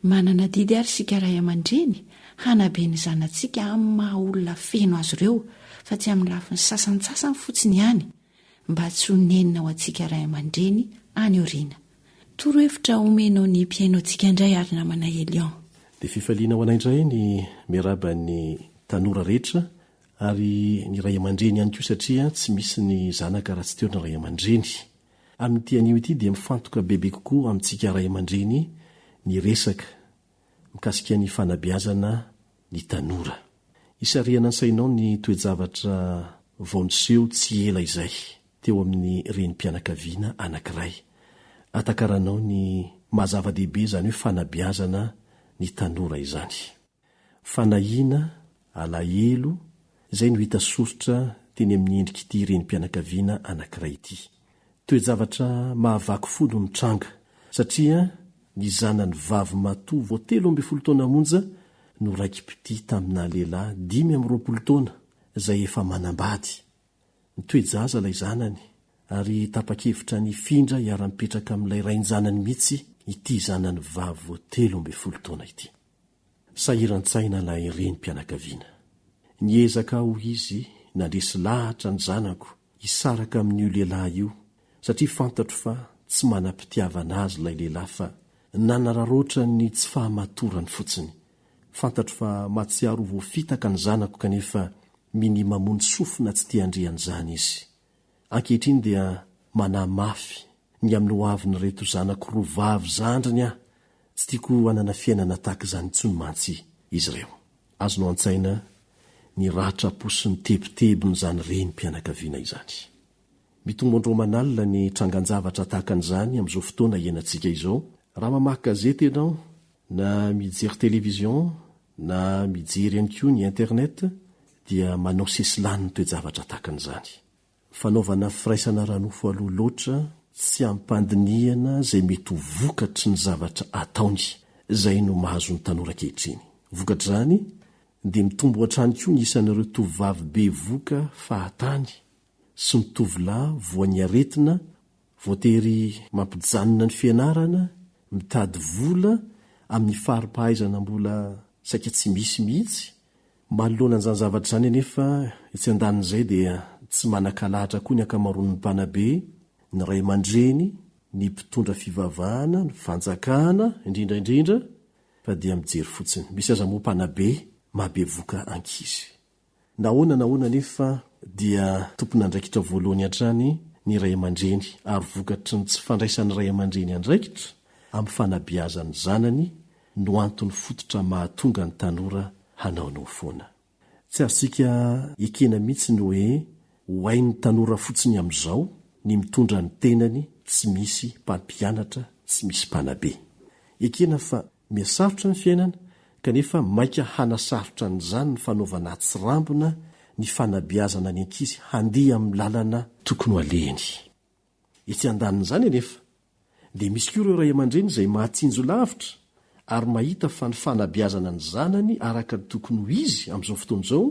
Manana adidy àry isika ray aman-dreny hanabe ny zanatsika amin'ny maha olona feno azy ireo fa tsy amin'ny lafiny sasantsasany fotsiny ihany mba tsy ho nenina ho antsika ray aman-dreny any aoriana. Torohevitra omenao ny mpihaino antsika indray ary namana Elion. Dia fifaliana ho anay indray ny miarahaba ny tanora rehetra Ary ny ray aman-dreny ihany koa satria tsy misy ny zanaka raha tsy teo ny ray aman-dreny. Amin'ity anio ity dia mifantoka bebe kokoa amintsika ray aman-dreny ny resaka mikasika ny fanabeazana ny tanora. Hisarihana ny sainao ny toe-javatra vao niseho tsy ela izay teo amin'ny renim-pianakaviana anankiray. Hatakaranao ny maha zava-dehibe izany hoe fanabeazana ny tanora izany. Fanahiana, alahelo, izay no hita soritra teny amin'ny endrik'ity renim-pianakaviana anankiray ity. Toe-javatra mahavaky fo no nitranga, satria ny zanany vavy matoa vao 13 taona monja no raiki-pitia tamina lehilahy 25 taona izay efa manambady. Nitoe-jaza ilay zanany ary tapa-kevitra ny hifindra hiara-mipetraka amin'ilay rain-janany mihitsy ity zanany vavy vao 13 taona ity. Sahiran-tsaina ilay renim-pianakaviana. Niezaka aho, hoy izy, nandresy lahatra ny zanako hisaraka amin'io lehilahy io. satria fantatro fa tsy manam-pitiavana azy ilay lehilahy fa nanararaotra ny tsy fahamatorany fotsiny. Fantatro fa mahatsiaro ho voafitaka ny zanako kanefa minia mamono sofina tsy te handre an'izany izy. Ankehitriny dia manahy mafy ny amin'ny hoavin'ireto zanako roa vavy zandriny aho, tsy tiako hanana fiainana tahaka izany intsony mantsy izy ireo. Azonao an-tsaina ny ratram-po sy ny tebitebin'izany renim-pianakaviana izany. Mitombo andro aman'alina ny trangan-javatra tahaka an'izany amin'izao fotoana iainantsika izao. Raha mamaky gazety ianao, na mijery television, na mijery ihany koa ny internet, dia manao sesilany ny toe-javatra tahaka an'izany. Fanaovana firaisana ara-nofo aloha loatra, tsy amim-pandinihana izay mety ho vokatry ny zavatra ataony, izay no mahazo ny tanora ankehitriny. Vokatr'izany, dia mitombo hatrany koa ny isan'ireo tovovavy bevoka fahatany sy ny tovolahy voan'ny aretina voatery mampijanona ny fianarana, mitady vola amin'ny fari-pahaizana mbola saika tsy misy mihitsy. Manoloana an'izany zavatra izany anefa, etsy andanin'izay dia tsy manan-kalahatra koa ny ankamaroan'ny mpanabe, ny ray aman-dreny, ny mpitondra fivavahana, ny fanjakana, indrindra indrindra, fa dia mijery fotsiny. Misy aza moa mpanabe mahabevoka ankizy. Na ahoana na ahoana anefa dia tompon'andraikitra voalohany hatrany ny ray aman-dreny ary vokatry ny tsy fandraisan'ny ray aman-dreny andraikitra amin'ny fanabeazan'ny zanany no antony fototra mahatonga ny tanora hanaonao foana. Tsy azontsika ekena mihitsy ny hoe ho hain'ny tanora fotsiny amin'izao ny mitondra ny tenany tsy misy mpampianatra, tsy misy mpanabe. Ekena fa Mihasarotra ny fiainana, kanefa maika hanasarotra an'izany ny fanaovana atsirambina ny fanabeazana ny ankizy handeha amin'ny lalana tokony ho alehiny. Etsy andanin'izany anefa, dia misy koa ireo ray aman-dreny izay mahatsinjo lavitra ary mahita fa ny fanabeazana ny zanany araka ny tokony ho izy amin'izao fotoana izao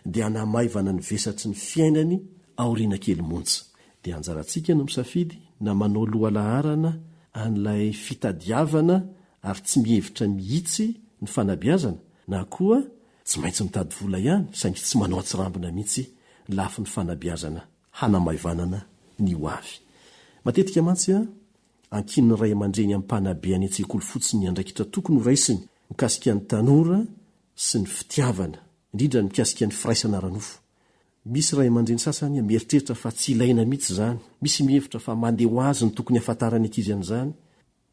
dia hanamaivana ny vesatry ny fiainany aoriana kely monja. Dia anjarantsika no misafidy na manao lohalaharana an'ilay fitadiavana ary tsy mihevitra mihitsy ny fanabeazana na koa tsy maintsy mitady vola ihany saingy tsy manao atsirambina mihitsy ny lafiny fanabeazana hanamaivanana ny ho avy. Matetika mantsy ankinin'ny ray aman-dreny amin'ny mpanabe any an-tsekoly fotsiny ny andraikitra tokony ho raisiny mikasika ny tanora sy ny fitiavana, indrindra ny mikasika ny firaisana ara-nofo. Misy ray aman-dreny sasany mieritreritra fa tsy ilaina mihitsy izany, misy mihevitra fa mandeha ho azy ny tokony hahafantaran'ny ankizy an'izany,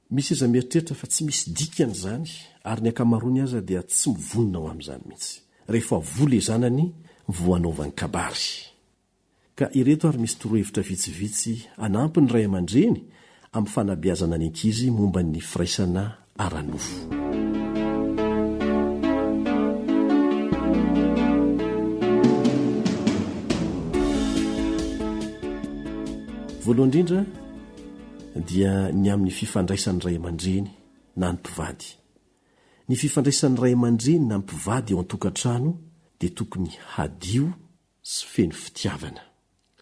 misy aza mieritreritra fa tsy misy dikany izany ary ny ankamaroany aza dia tsy mivonona ho amin'izany mihitsy. Rehefa voa ilay zanany vao hanaovany kabary. Ka ireto ary misy torohevitra vitsivitsy hanampy ny ray aman-dreny amin'ny fanabeazana ny ankizy momba ny firaisana ara-nofo. Voalohany indrindra dia ny amin'ny fifandraisan'ny ray aman-dreny na ny mpivady. Ny fifandraisan'ny ray aman-dreny na ny mpivady ao an-tokantrano dia tokony hadio sy feno fitiavana.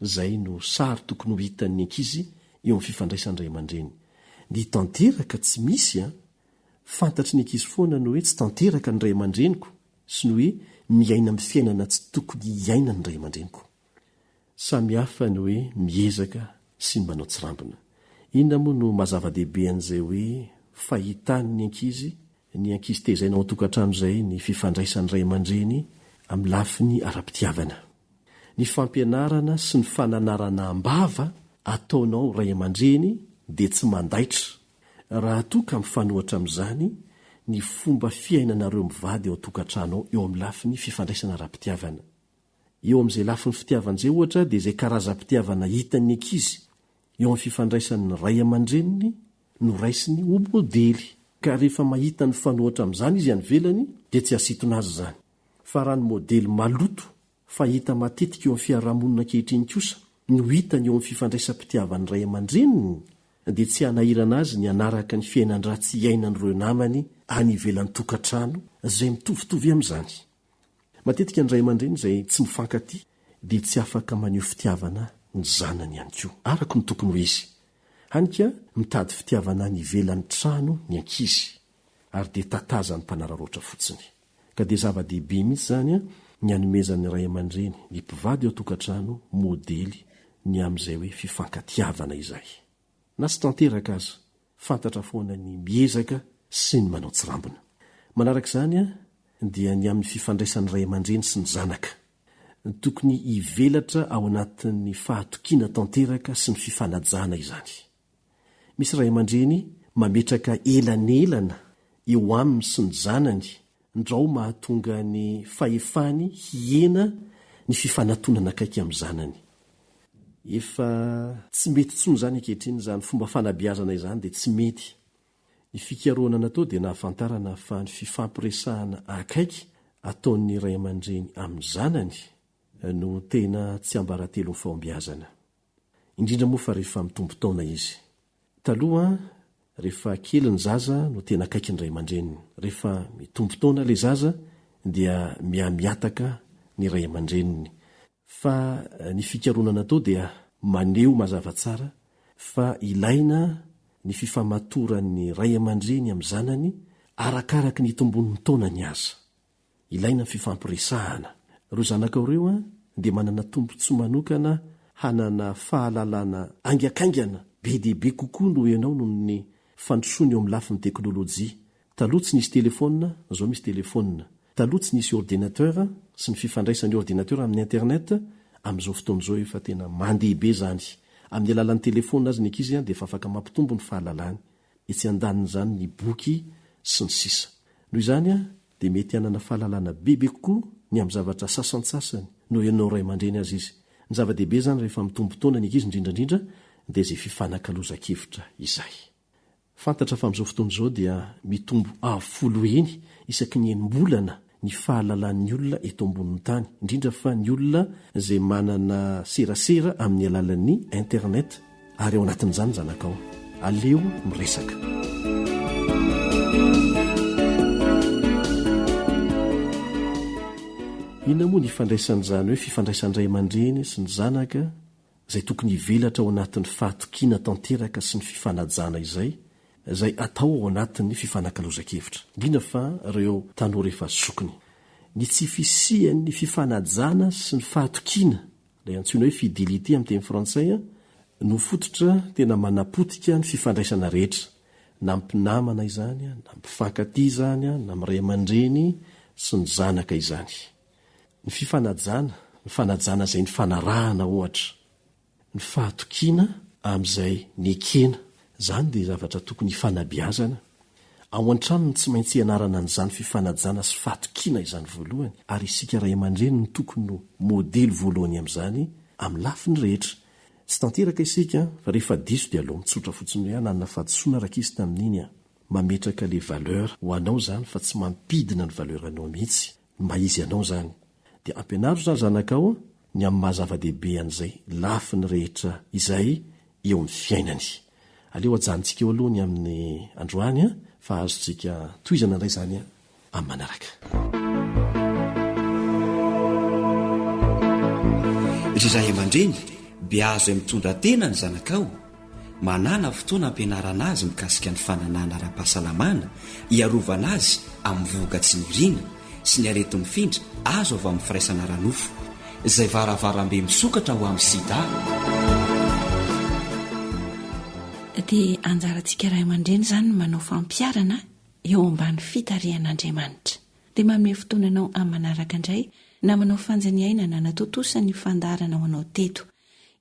Izay no sary tokony ho hitan'ny ankizy eo amin'ny fifandraisan'ny ray aman-dreny. Ny tanteraka tsy misy an! Fantatry ny ankizy foana ny hoe tsy tanteraka ny ray aman-dreniko sy ny hoe miaina amin'ny fiainana tsy tokony hiainany ny ray aman-dreniko. Samy hafa ny hoe miezaka sy ny manao tsirambina. Inona moa no maha zava-dehibe an'izay hoe fahitan'ny ankizy ny ankizy tezaina ao an-tokantrano izay ny fifandraisan'ny ray aman-dreny amin'ny lafiny ara-pitiavana. Ny fampianarana sy ny fananarana am-bava ataonao ray aman-dreny dia tsy mandaitra raha toa ka mifanohitra amin'izany ny fomba fiainanareo mivady ao an-tokantrano ao eo amin'ny lafiny fifandraisana ara-pitiavana. Eo amin'izay lafiny fitiavana izay ohatra dia izay karazam-pitiavana hitan'ny ankizy eo amin'ny fifandraisan'ny ray aman-dreniny no raisiny ho modely. Ka rehefa mahita ny fanohatra amin'izany izy any ivelany dia tsy hasintona azy izany. Fa raha ny modely maloto fahita matetika eo amin'ny fiarahamonina ankehitriny kosa no hitany eo amin'ny fifandraisam-pitiavan'ny ray aman-dreniny dia tsy hanahirana azy ny hanaraka ny fiainan-dratsy iainan'ireo namany any ivelan'ny tokantrano izay mitovitovy amin'izany. Matetika ny ray aman-dreny izay tsy mifankatia dia tsy afaka maneho fitiavana ny zanany ihany koa, araka ny tokony ho izy. Hany ka mitady fitiavana any ivelan'ny trano ny ankizy, ary dia tatazan'ny mpanararaotra fotsiny. Ka dia zava-dehibe mihitsy izany ny hanomezan'ny ray aman-dreny, ny mpivady ao an-tokantrano, modely ny amin'izay hoe fifankatiavana izay. Na tsy tanteraka aza, fantatra foana ny miezaka sy ny manao tsirambina. Manaraka izany dia ny amin'ny fifandraisan'ny ray aman-dreny sy ny zanaka. Tokony hivelatra ao anatin'ny fahatokiana tanteraka sy ny fifanajana izany. Misy ray aman-dreny mametraka elanelana eo aminy sy ny zanany ndrao mahatonga ny fahefany hihena ny fifanatonana akaiky amin'ny zanany. Efa tsy mety intsony izany ankehitriny izany fomba fanabeazana izany dia tsy mety. Ny fikarohana natao dia nahafantarana fa ny fifampiresahana akaiky ataon'ny ray aman-dreny amin'ny zanany no tena tsiambaratelon'ny fahombiazana. Indrindra moa fa rehefa mitombo taona izy. Taloha, rehefa kely ny zaza no tena akaiky ny ray aman-dreniny. Rehefa mitombo taona ilay zaza dia mihamihataka ny ray aman-dreniny. Fa ny fikarohana natao dia maneho mazava tsara fa ilaina ny fifamatoran'ny ray aman-dreny amin'ny zanany arakaraky ny itombon'ny taonany aza. Ilaina ny fifampiresahana. Ireo zanakao ireo dia manana tombontsoa manokana hanana fahalalana haingankaingana be dia be kokoa noho ianao noho ny fandrosoana eo amin'ny lafiny teknolojia. Taloha tsy nisy telefaonina, izao misy telefaonina. Taloha tsy nisy ordinateur sy ny fifandraisan'ny ordinateur amin'ny internet, amin'izao fotoana izao efa tena mandeha be izany. Amin'ny alalan'ny telefaonina aza ny ankizy dia efa afaka mampitombo ny fahalalany. Etsy andanin'izany ny boky sy ny sisa. Noho izany dia mety hanana fahalalana bebe kokoa ny amin'ny zavatra sasantsasany noho ianao ray aman-dreny aza izy. Ny zava-dehibe izany rehefa mitombo taona ny ankizy indrindra indrindra dia izay fifanakalozan-kevitra izay. Fantatra fa amin'izao fotoana izao dia mitombo avo folo heny isaky ny enim-bolana ny fahalalan'ny olona eto ambonin'ny tany, indrindra fa ny olona izay manana serasera amin'ny alalan'ny internet ary ao anatin'izany ny zanakao. Aleo miresaka. Inona moa ny ifandraisan'izany hoe fifandraisan'ny ray aman-dreny sy ny zanaka izay tokony hivelatra ao anatin'ny fahatokiana tanteraka sy ny fifanajana izay izay atao ao anatin'ny fifanakalozan-kevitra, indrindra fa ireo tanora efa zokiny. Ny tsy fisian'ny fifanajana sy ny fahatokiana, ilay antsoina hoe fidélité amin'ny teny frantsay, no fototra tena manapotika ny fifandraisana rehetra, na mpinamana izany, na mpifankatia izany, na amin'ny ray aman-dreny sy ny zanaka izany. Ny fifanajana, ny fanajana izay nifanarahana ohatra. Ny fahatokiana amin'izay nekena. Izany dia zavatra tokony hifanabeazana. Ao an-trano no tsy maintsy ianarana an'izany fifanajana sy fahatokiana izany voalohany, ary isika ray aman-dreny no tokony ho modely voalohany amin'izany amin'ny lafiny rehetra. Tsy tanteraka isika, fa rehefa diso dia aleo mitsotra fotsiny hoe nanana fahadisoana rankizy tamin'iny an! Mametraka le valeur ho anao izany fa tsy mampidina ny valeur anao mihitsy. Ny maha izy anao izany. Dia ampianaro izany zanakao ny amin'ny maha zava-dehibe an'izay lafiny rehetra izay eo amin'ny fiainany. Aleo ajanontsika eo aloha ny amin'ny androany fa azontsika tohizana indray izany amin'ny manaraka. Ry ray aman-dreny, beazo izay mitondra tena ny zanakao. Manàna fotoana hampianarana azy mikasika ny fananahana ara-pahasalamana hiarovana azy amin'ny vohoka tsy niriana sy ny areti-mifindra azo avy amin'ny firaisana ara-nofo, izay varavarambe misokatra ho amin'ny sida. Dia anjarantsika ray aman-dreny izany ny manao fampiharana eo ambany fitarihan'Andriamanitra. Dia manome fotoana anao amin'ny manaraka indray namanao Fanjaniaina nanatontosa ny fandaharana ho anao teto.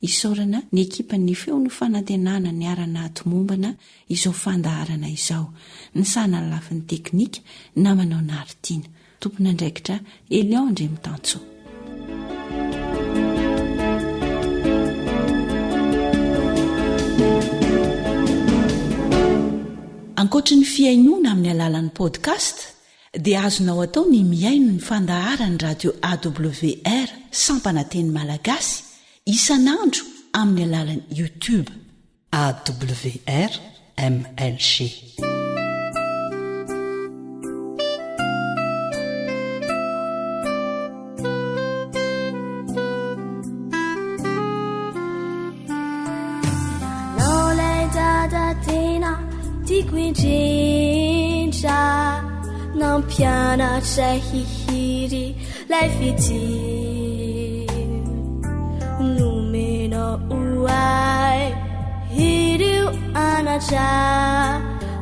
Isaorana ny ekipan'ny Feon'ny Fanantenana niara-nahatomombana izao fandaharana izao, nisahana ny lafiny teknika, namanao Naritina. Tompon'andraikitra Elion Andriamitansoa. Ankoatry ny fihainoana amin'ny alalan'ny podcast dia azonao atao ny mihaino ny fandaharan'ny radio AWR sampana teny malagasy isan'andro amin'ny alalan'ny YouTube. AWR MLG. Ianao ilay dada tena tiako indrindra Nampianatra hihiry lay fitia Nomenao. izahay Ireo anatra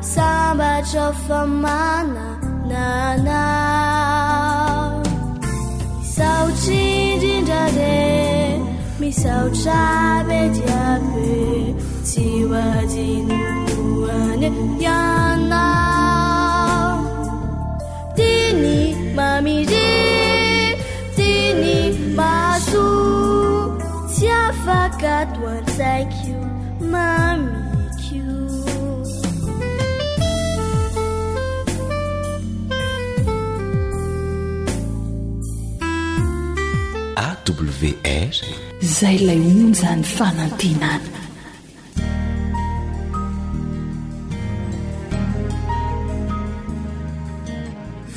Sambatra fa manana anao Misaotra indrindra re Misaotra be dia be Tsy ho adinoko anie ianao Teny mamiry Teny mahasoa Tsy afaka ato an-tsaiko mamiko. AWR. Izay ilay onjan'ny fanantenana.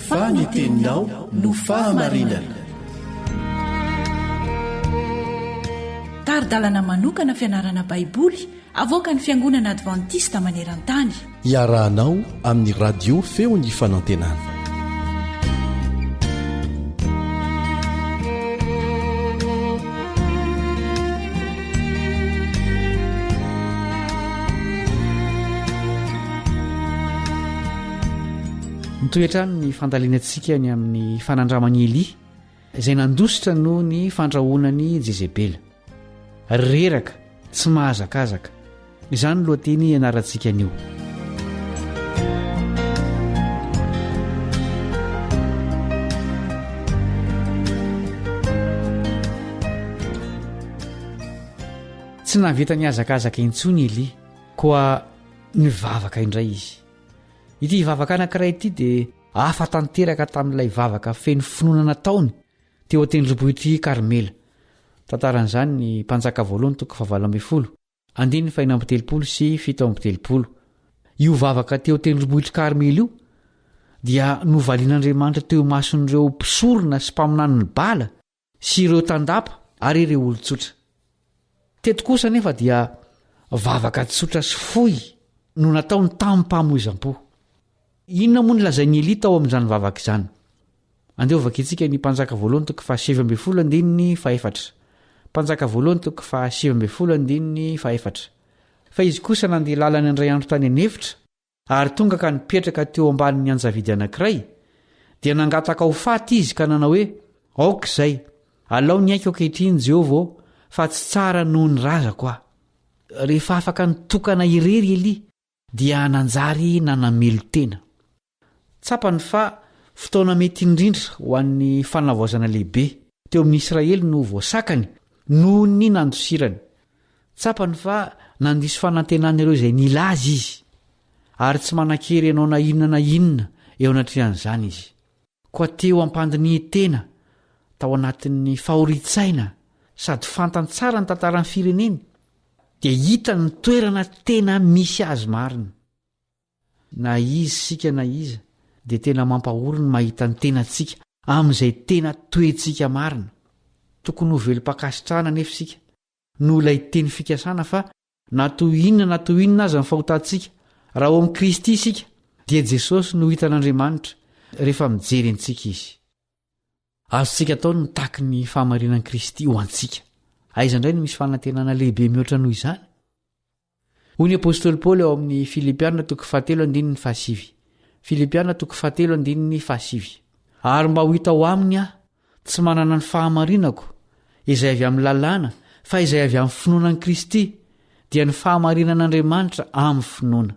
Fa ny teninao no fahamarinana. Tari-dalana manokana fianarana Baiboly avoakan'ny Fiangonana Advantista maneran-tany. Iarahanao amin'ny Radio Feon'ny Fanantenana. Mitohy hatrany ny fandalinantsika ny amin'ny fanandraman'i Elia izay nandositra noho ny fandrahonan'i Jezebela. Reraka, tsy mahazakazaka. Izany no lohateny ianarantsika anio. Tsy nahavita nihazakazaka intsony Elia, koa nivavaka indray izy. Ity vavaka anankiray ity dia hafa tanteraka tamin'ilay vavaka feno finoana nataony teo an-tendrombohitr'i Karmela. Tantaran'izany ny Mpanjaka voalohany toko fahavalo ambin'ny folo, andininy fahena amby 30 sy 37. Io vavaka teo an-tendrombohitr'i Karmela io dia novalian'Andriamanitra teo imason'ireo mpisorona sy mpaminanin'i Bala sy ireo tandapa ary ireo olon-tsotra. Teto kosa anefa dia vavaka tsotra sy fohy no nataony tamim-pamoizam-po. Inona moa no lazain'i Elia tao amin'izany vavaka izany? Andeha hovakintsika ny Mpanjaka voalohany toko fahasivy ambin'ny folo andininy fahefatra. Mpanjaka voalohany toko fahasivy ambin'ny folo andininy fahefatra. Fa izy kosa nandeha lalana indray andro tany an'efitra, ary tonga ka nipetraka teo ambanin'ny anjavidy anankiray, dia nangataka ho faty izy ka nanao hoe, Aoka izay, alao ny aiko ankehitriny, Jehovah ô, fa tsy tsara noho ny razako aho. Rehefa afaka nitokana irery Elia, dia nanjary nanamelo-tena. Tsapany fa fotoana mety indrindra ho an'ny fanavaozana lehibe teo amin'ny Israely no voasakany noho ny nandosirany. Tsapany fa nandiso fanantenana ireo izay nila azy izy, ary tsy manan-kery hanao na inona na inona eo anatrehan'izany izy. Koa teo am-pandinihan-tena, tao anatin'ny fahorian-tsaina sady fantany tsara ny tantaran'ny fireneny, dia hitany ny toerana tena misy azy marina. Na iza isika na iza dia tena mampahory ny mahita ny tenantsika amin'izay tena toetsika marina. Tokony ho velom-pankasitrahana anefa isika noho ilay teny fikasana fa na toy inona na toy inona aza ny fahotantsika, raha ao amin'i Kristy isika dia Jesosy no hitan'Andriamanitra rehefa mijery antsika Izy. Azontsika atao ny mitaky ny fahamarinan'i Kristy ho antsika. Aiza indray no misy fanantenana lehibe mihoatra noho izany? Hoy ny apostoly Paoly ao amin'ny Filipiana toko fahatelo andininy fahasivy. Filipiana toko fahatelo andininy fahasivy. Ary mba ho hita ao aminy aho, tsy manana ny fahamarinako, izay avy amin'ny lalàna, fa izay avy amin'ny finoana an'i Kristy, dia ny fahamarinan'Andriamanitra amin'ny finoana.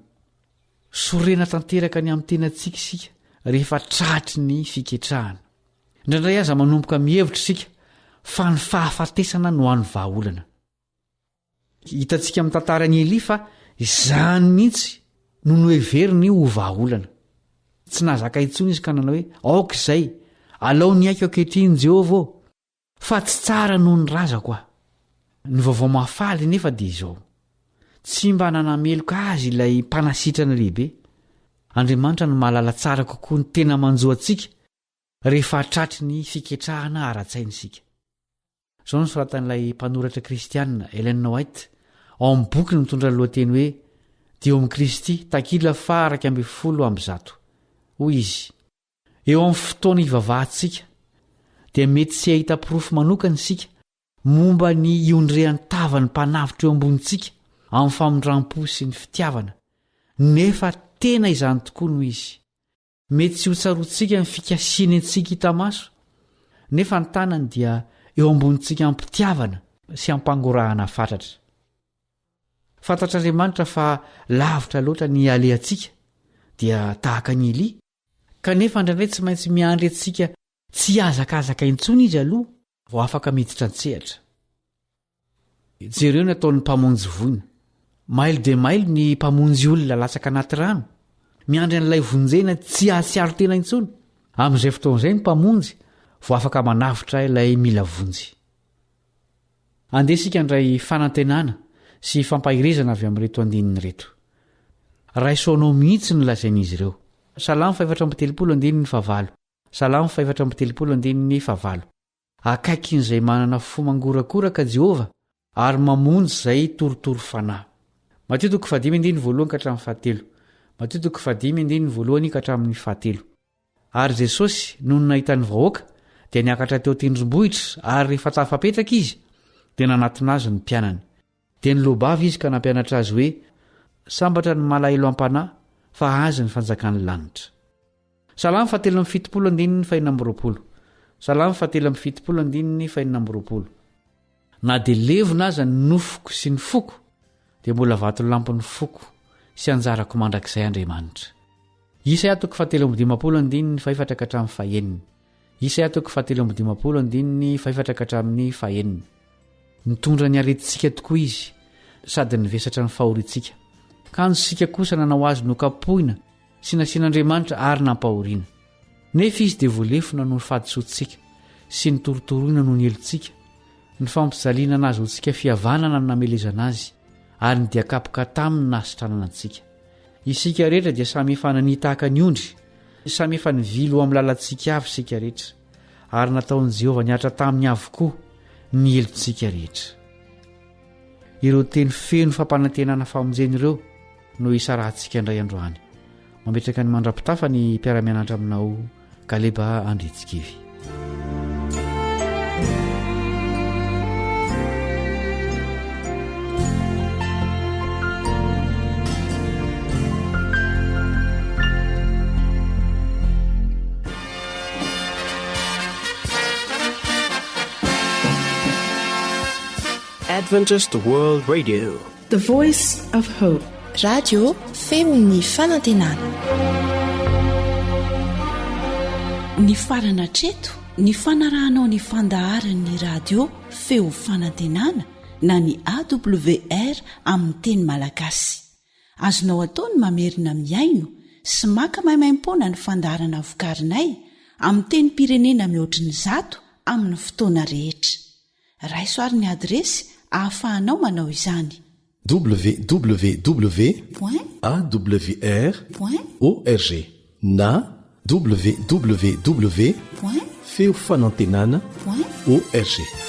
Sorena tanteraka ny amin'ny tenantsika isika rehefa tratry ny fiketrahana. Indraindray aza manomboka mihevitra isika fa ny fahafatesana no hany vahaolana. Hitantsika amin'ny tantaran'i Elia fa izany mihitsy no noheveriny ho vahaolana. Tsy nahazaka intsony izy ka nanao hoe, Aoka izay, alao ny aiko ankehitriny, Jehovah ô, fa tsy tsara noho ny razako aho. Ny vaovao mahafaly anefa dia izao, tsy mba nanameloka azy ilay Mpanasitrana lehibe. Andriamanitra no mahalala tsara kokoa ny tena manjo antsika rehefa tratry ny fiketrahana ara-tsaina isika. Izao no soratan'ilay mpanoratra kristiana, Ellen White, ao amin'ny bokiny mitondra ny lohateny hoe Dia eo amin'i Kristy, takila faha 111. Hoy izy, Eo amin'ny fotoana ivavahantsika, dia mety tsy hahita porofo manokana isika. momba ny hiondrehan'ny tavan'ny Mpanavotra eo ambonintsika amin'ny famindram-po sy ny fitiavana, nefa tena izany tokoa no izy. Mety tsy ho tsaroantsika ny fikasihany antsika hita maso, nefa ny tanany dia eo ambonintsika am-pitiavana sy am-pangorahana fatratra. Fantatr'Andriamanitra fa lavitra loatra ny alehantsika, dia tahaka an'i Elia, kanefa indraindray tsy maintsy miandry antsika tsy hihazakazaka intsony izy aloha vao afaka miditra an-tsehatra. Jereo ny ataon'ny mpamonjy voina. Mailo dia mailo ny mpamonjy olona latsaka anaty rano, miandry an'ilay vonjena tsy hahatsiaro tena intsony. Amin'izay fotoana izay ny mpamonjy vao afaka manavotra ilay mila vonjy. Andeha isika handray fanantenana sy fampaherezana avy amin'ireto andininy ireto. Raiso anao mihitsy ny lazain'izy ireo. Salamo fahefatra amby telopolo andininy fahavalo. Salamo fahefatra amby telopolo andininy fahavalo. Akaikin'izay manana fo mangorakoraka Jehovah ary mamonjy izay torotoro fanahy. Matio toko fahadimy andininy voalohany ka hatramin'ny fahatelo. Matio toko fahadimy andininy voalohany ka hatramin'ny fahatelo. Ary Jesosy, nony nahita ny vahoaka, dia niakatra teo an-tendrombohitra, ary rehefa tafapetraka izy, dia nanatona azy ny mpianany. Dia niloa-bava izy ka nampianatra azy hoe, Sambatra ny malahelo am-panahy, fa azy ny fanjakan'ny lanitra. Salamo fahatelo amby fitopolo andininy fahenina amby roapolo. Salamo fahatelo amby fitopolo andininy fahenina amby roapolo. Na dia levona aza ny nofoko sy ny foko, dia mbola vatolampin'ny foko sy anjarako mandrakizay Andriamanitra. Isaia toko fahatelo amby dimampolo andininy fahefatra ka hatramin'ny fahenina. Isaia toko fahatelo amby dimampolo andininy fahefatra ka hatramin'ny fahenina. Nitondra ny aretintsika tokoa izy, sady nivesatra ny fahoriantsika. Kanjo isika kosa nanao azy nokapohina sy nasian'Andriamanitra ary nampahoriana. Nefa izy dia voalefona noho ny fahadisoantsika sy notorotoroina noho ny helotsika, ny fampijaliana nahazoantsika fihavanana no namelezana azy, ary ny dian-kapoka taminy no nahasitranana antsika. Isika rehetra dia samy efa nania tahaka ny ondry, samy efa nivily ho amin'ny lalantsika avy isika rehetra, ary nataon'i Jehovah nihatra taminy avokoa ny helotsika rehetra. Ireo teny feno fampanantenana famonjena ireo no hisarahantsika indray androany. Mametraka ny mandra-pitafa ny mpiara-mianatra aminao Kaleba Andritsikivy. Adventist World Radio. The Voice of Hope. Radio feon'ny fanantenana. Nifarana hatreto ny fanarahanao ny fandaharan'ny radio feo fanantenana na ny AWR amin'ny teny malagasy. Azonao atao ny mamerina mihaino sy maka maimaimpoana ny fandaharana vokarinay amin'ny tenim-pirenena mihoatry ny zato amin'ny fotoana rehetra. Raiso ary ny adiresy ahafahanao manao izany. Www. Point. Awr. Point. Org na www. Point. Feofanantenana. Point. Org.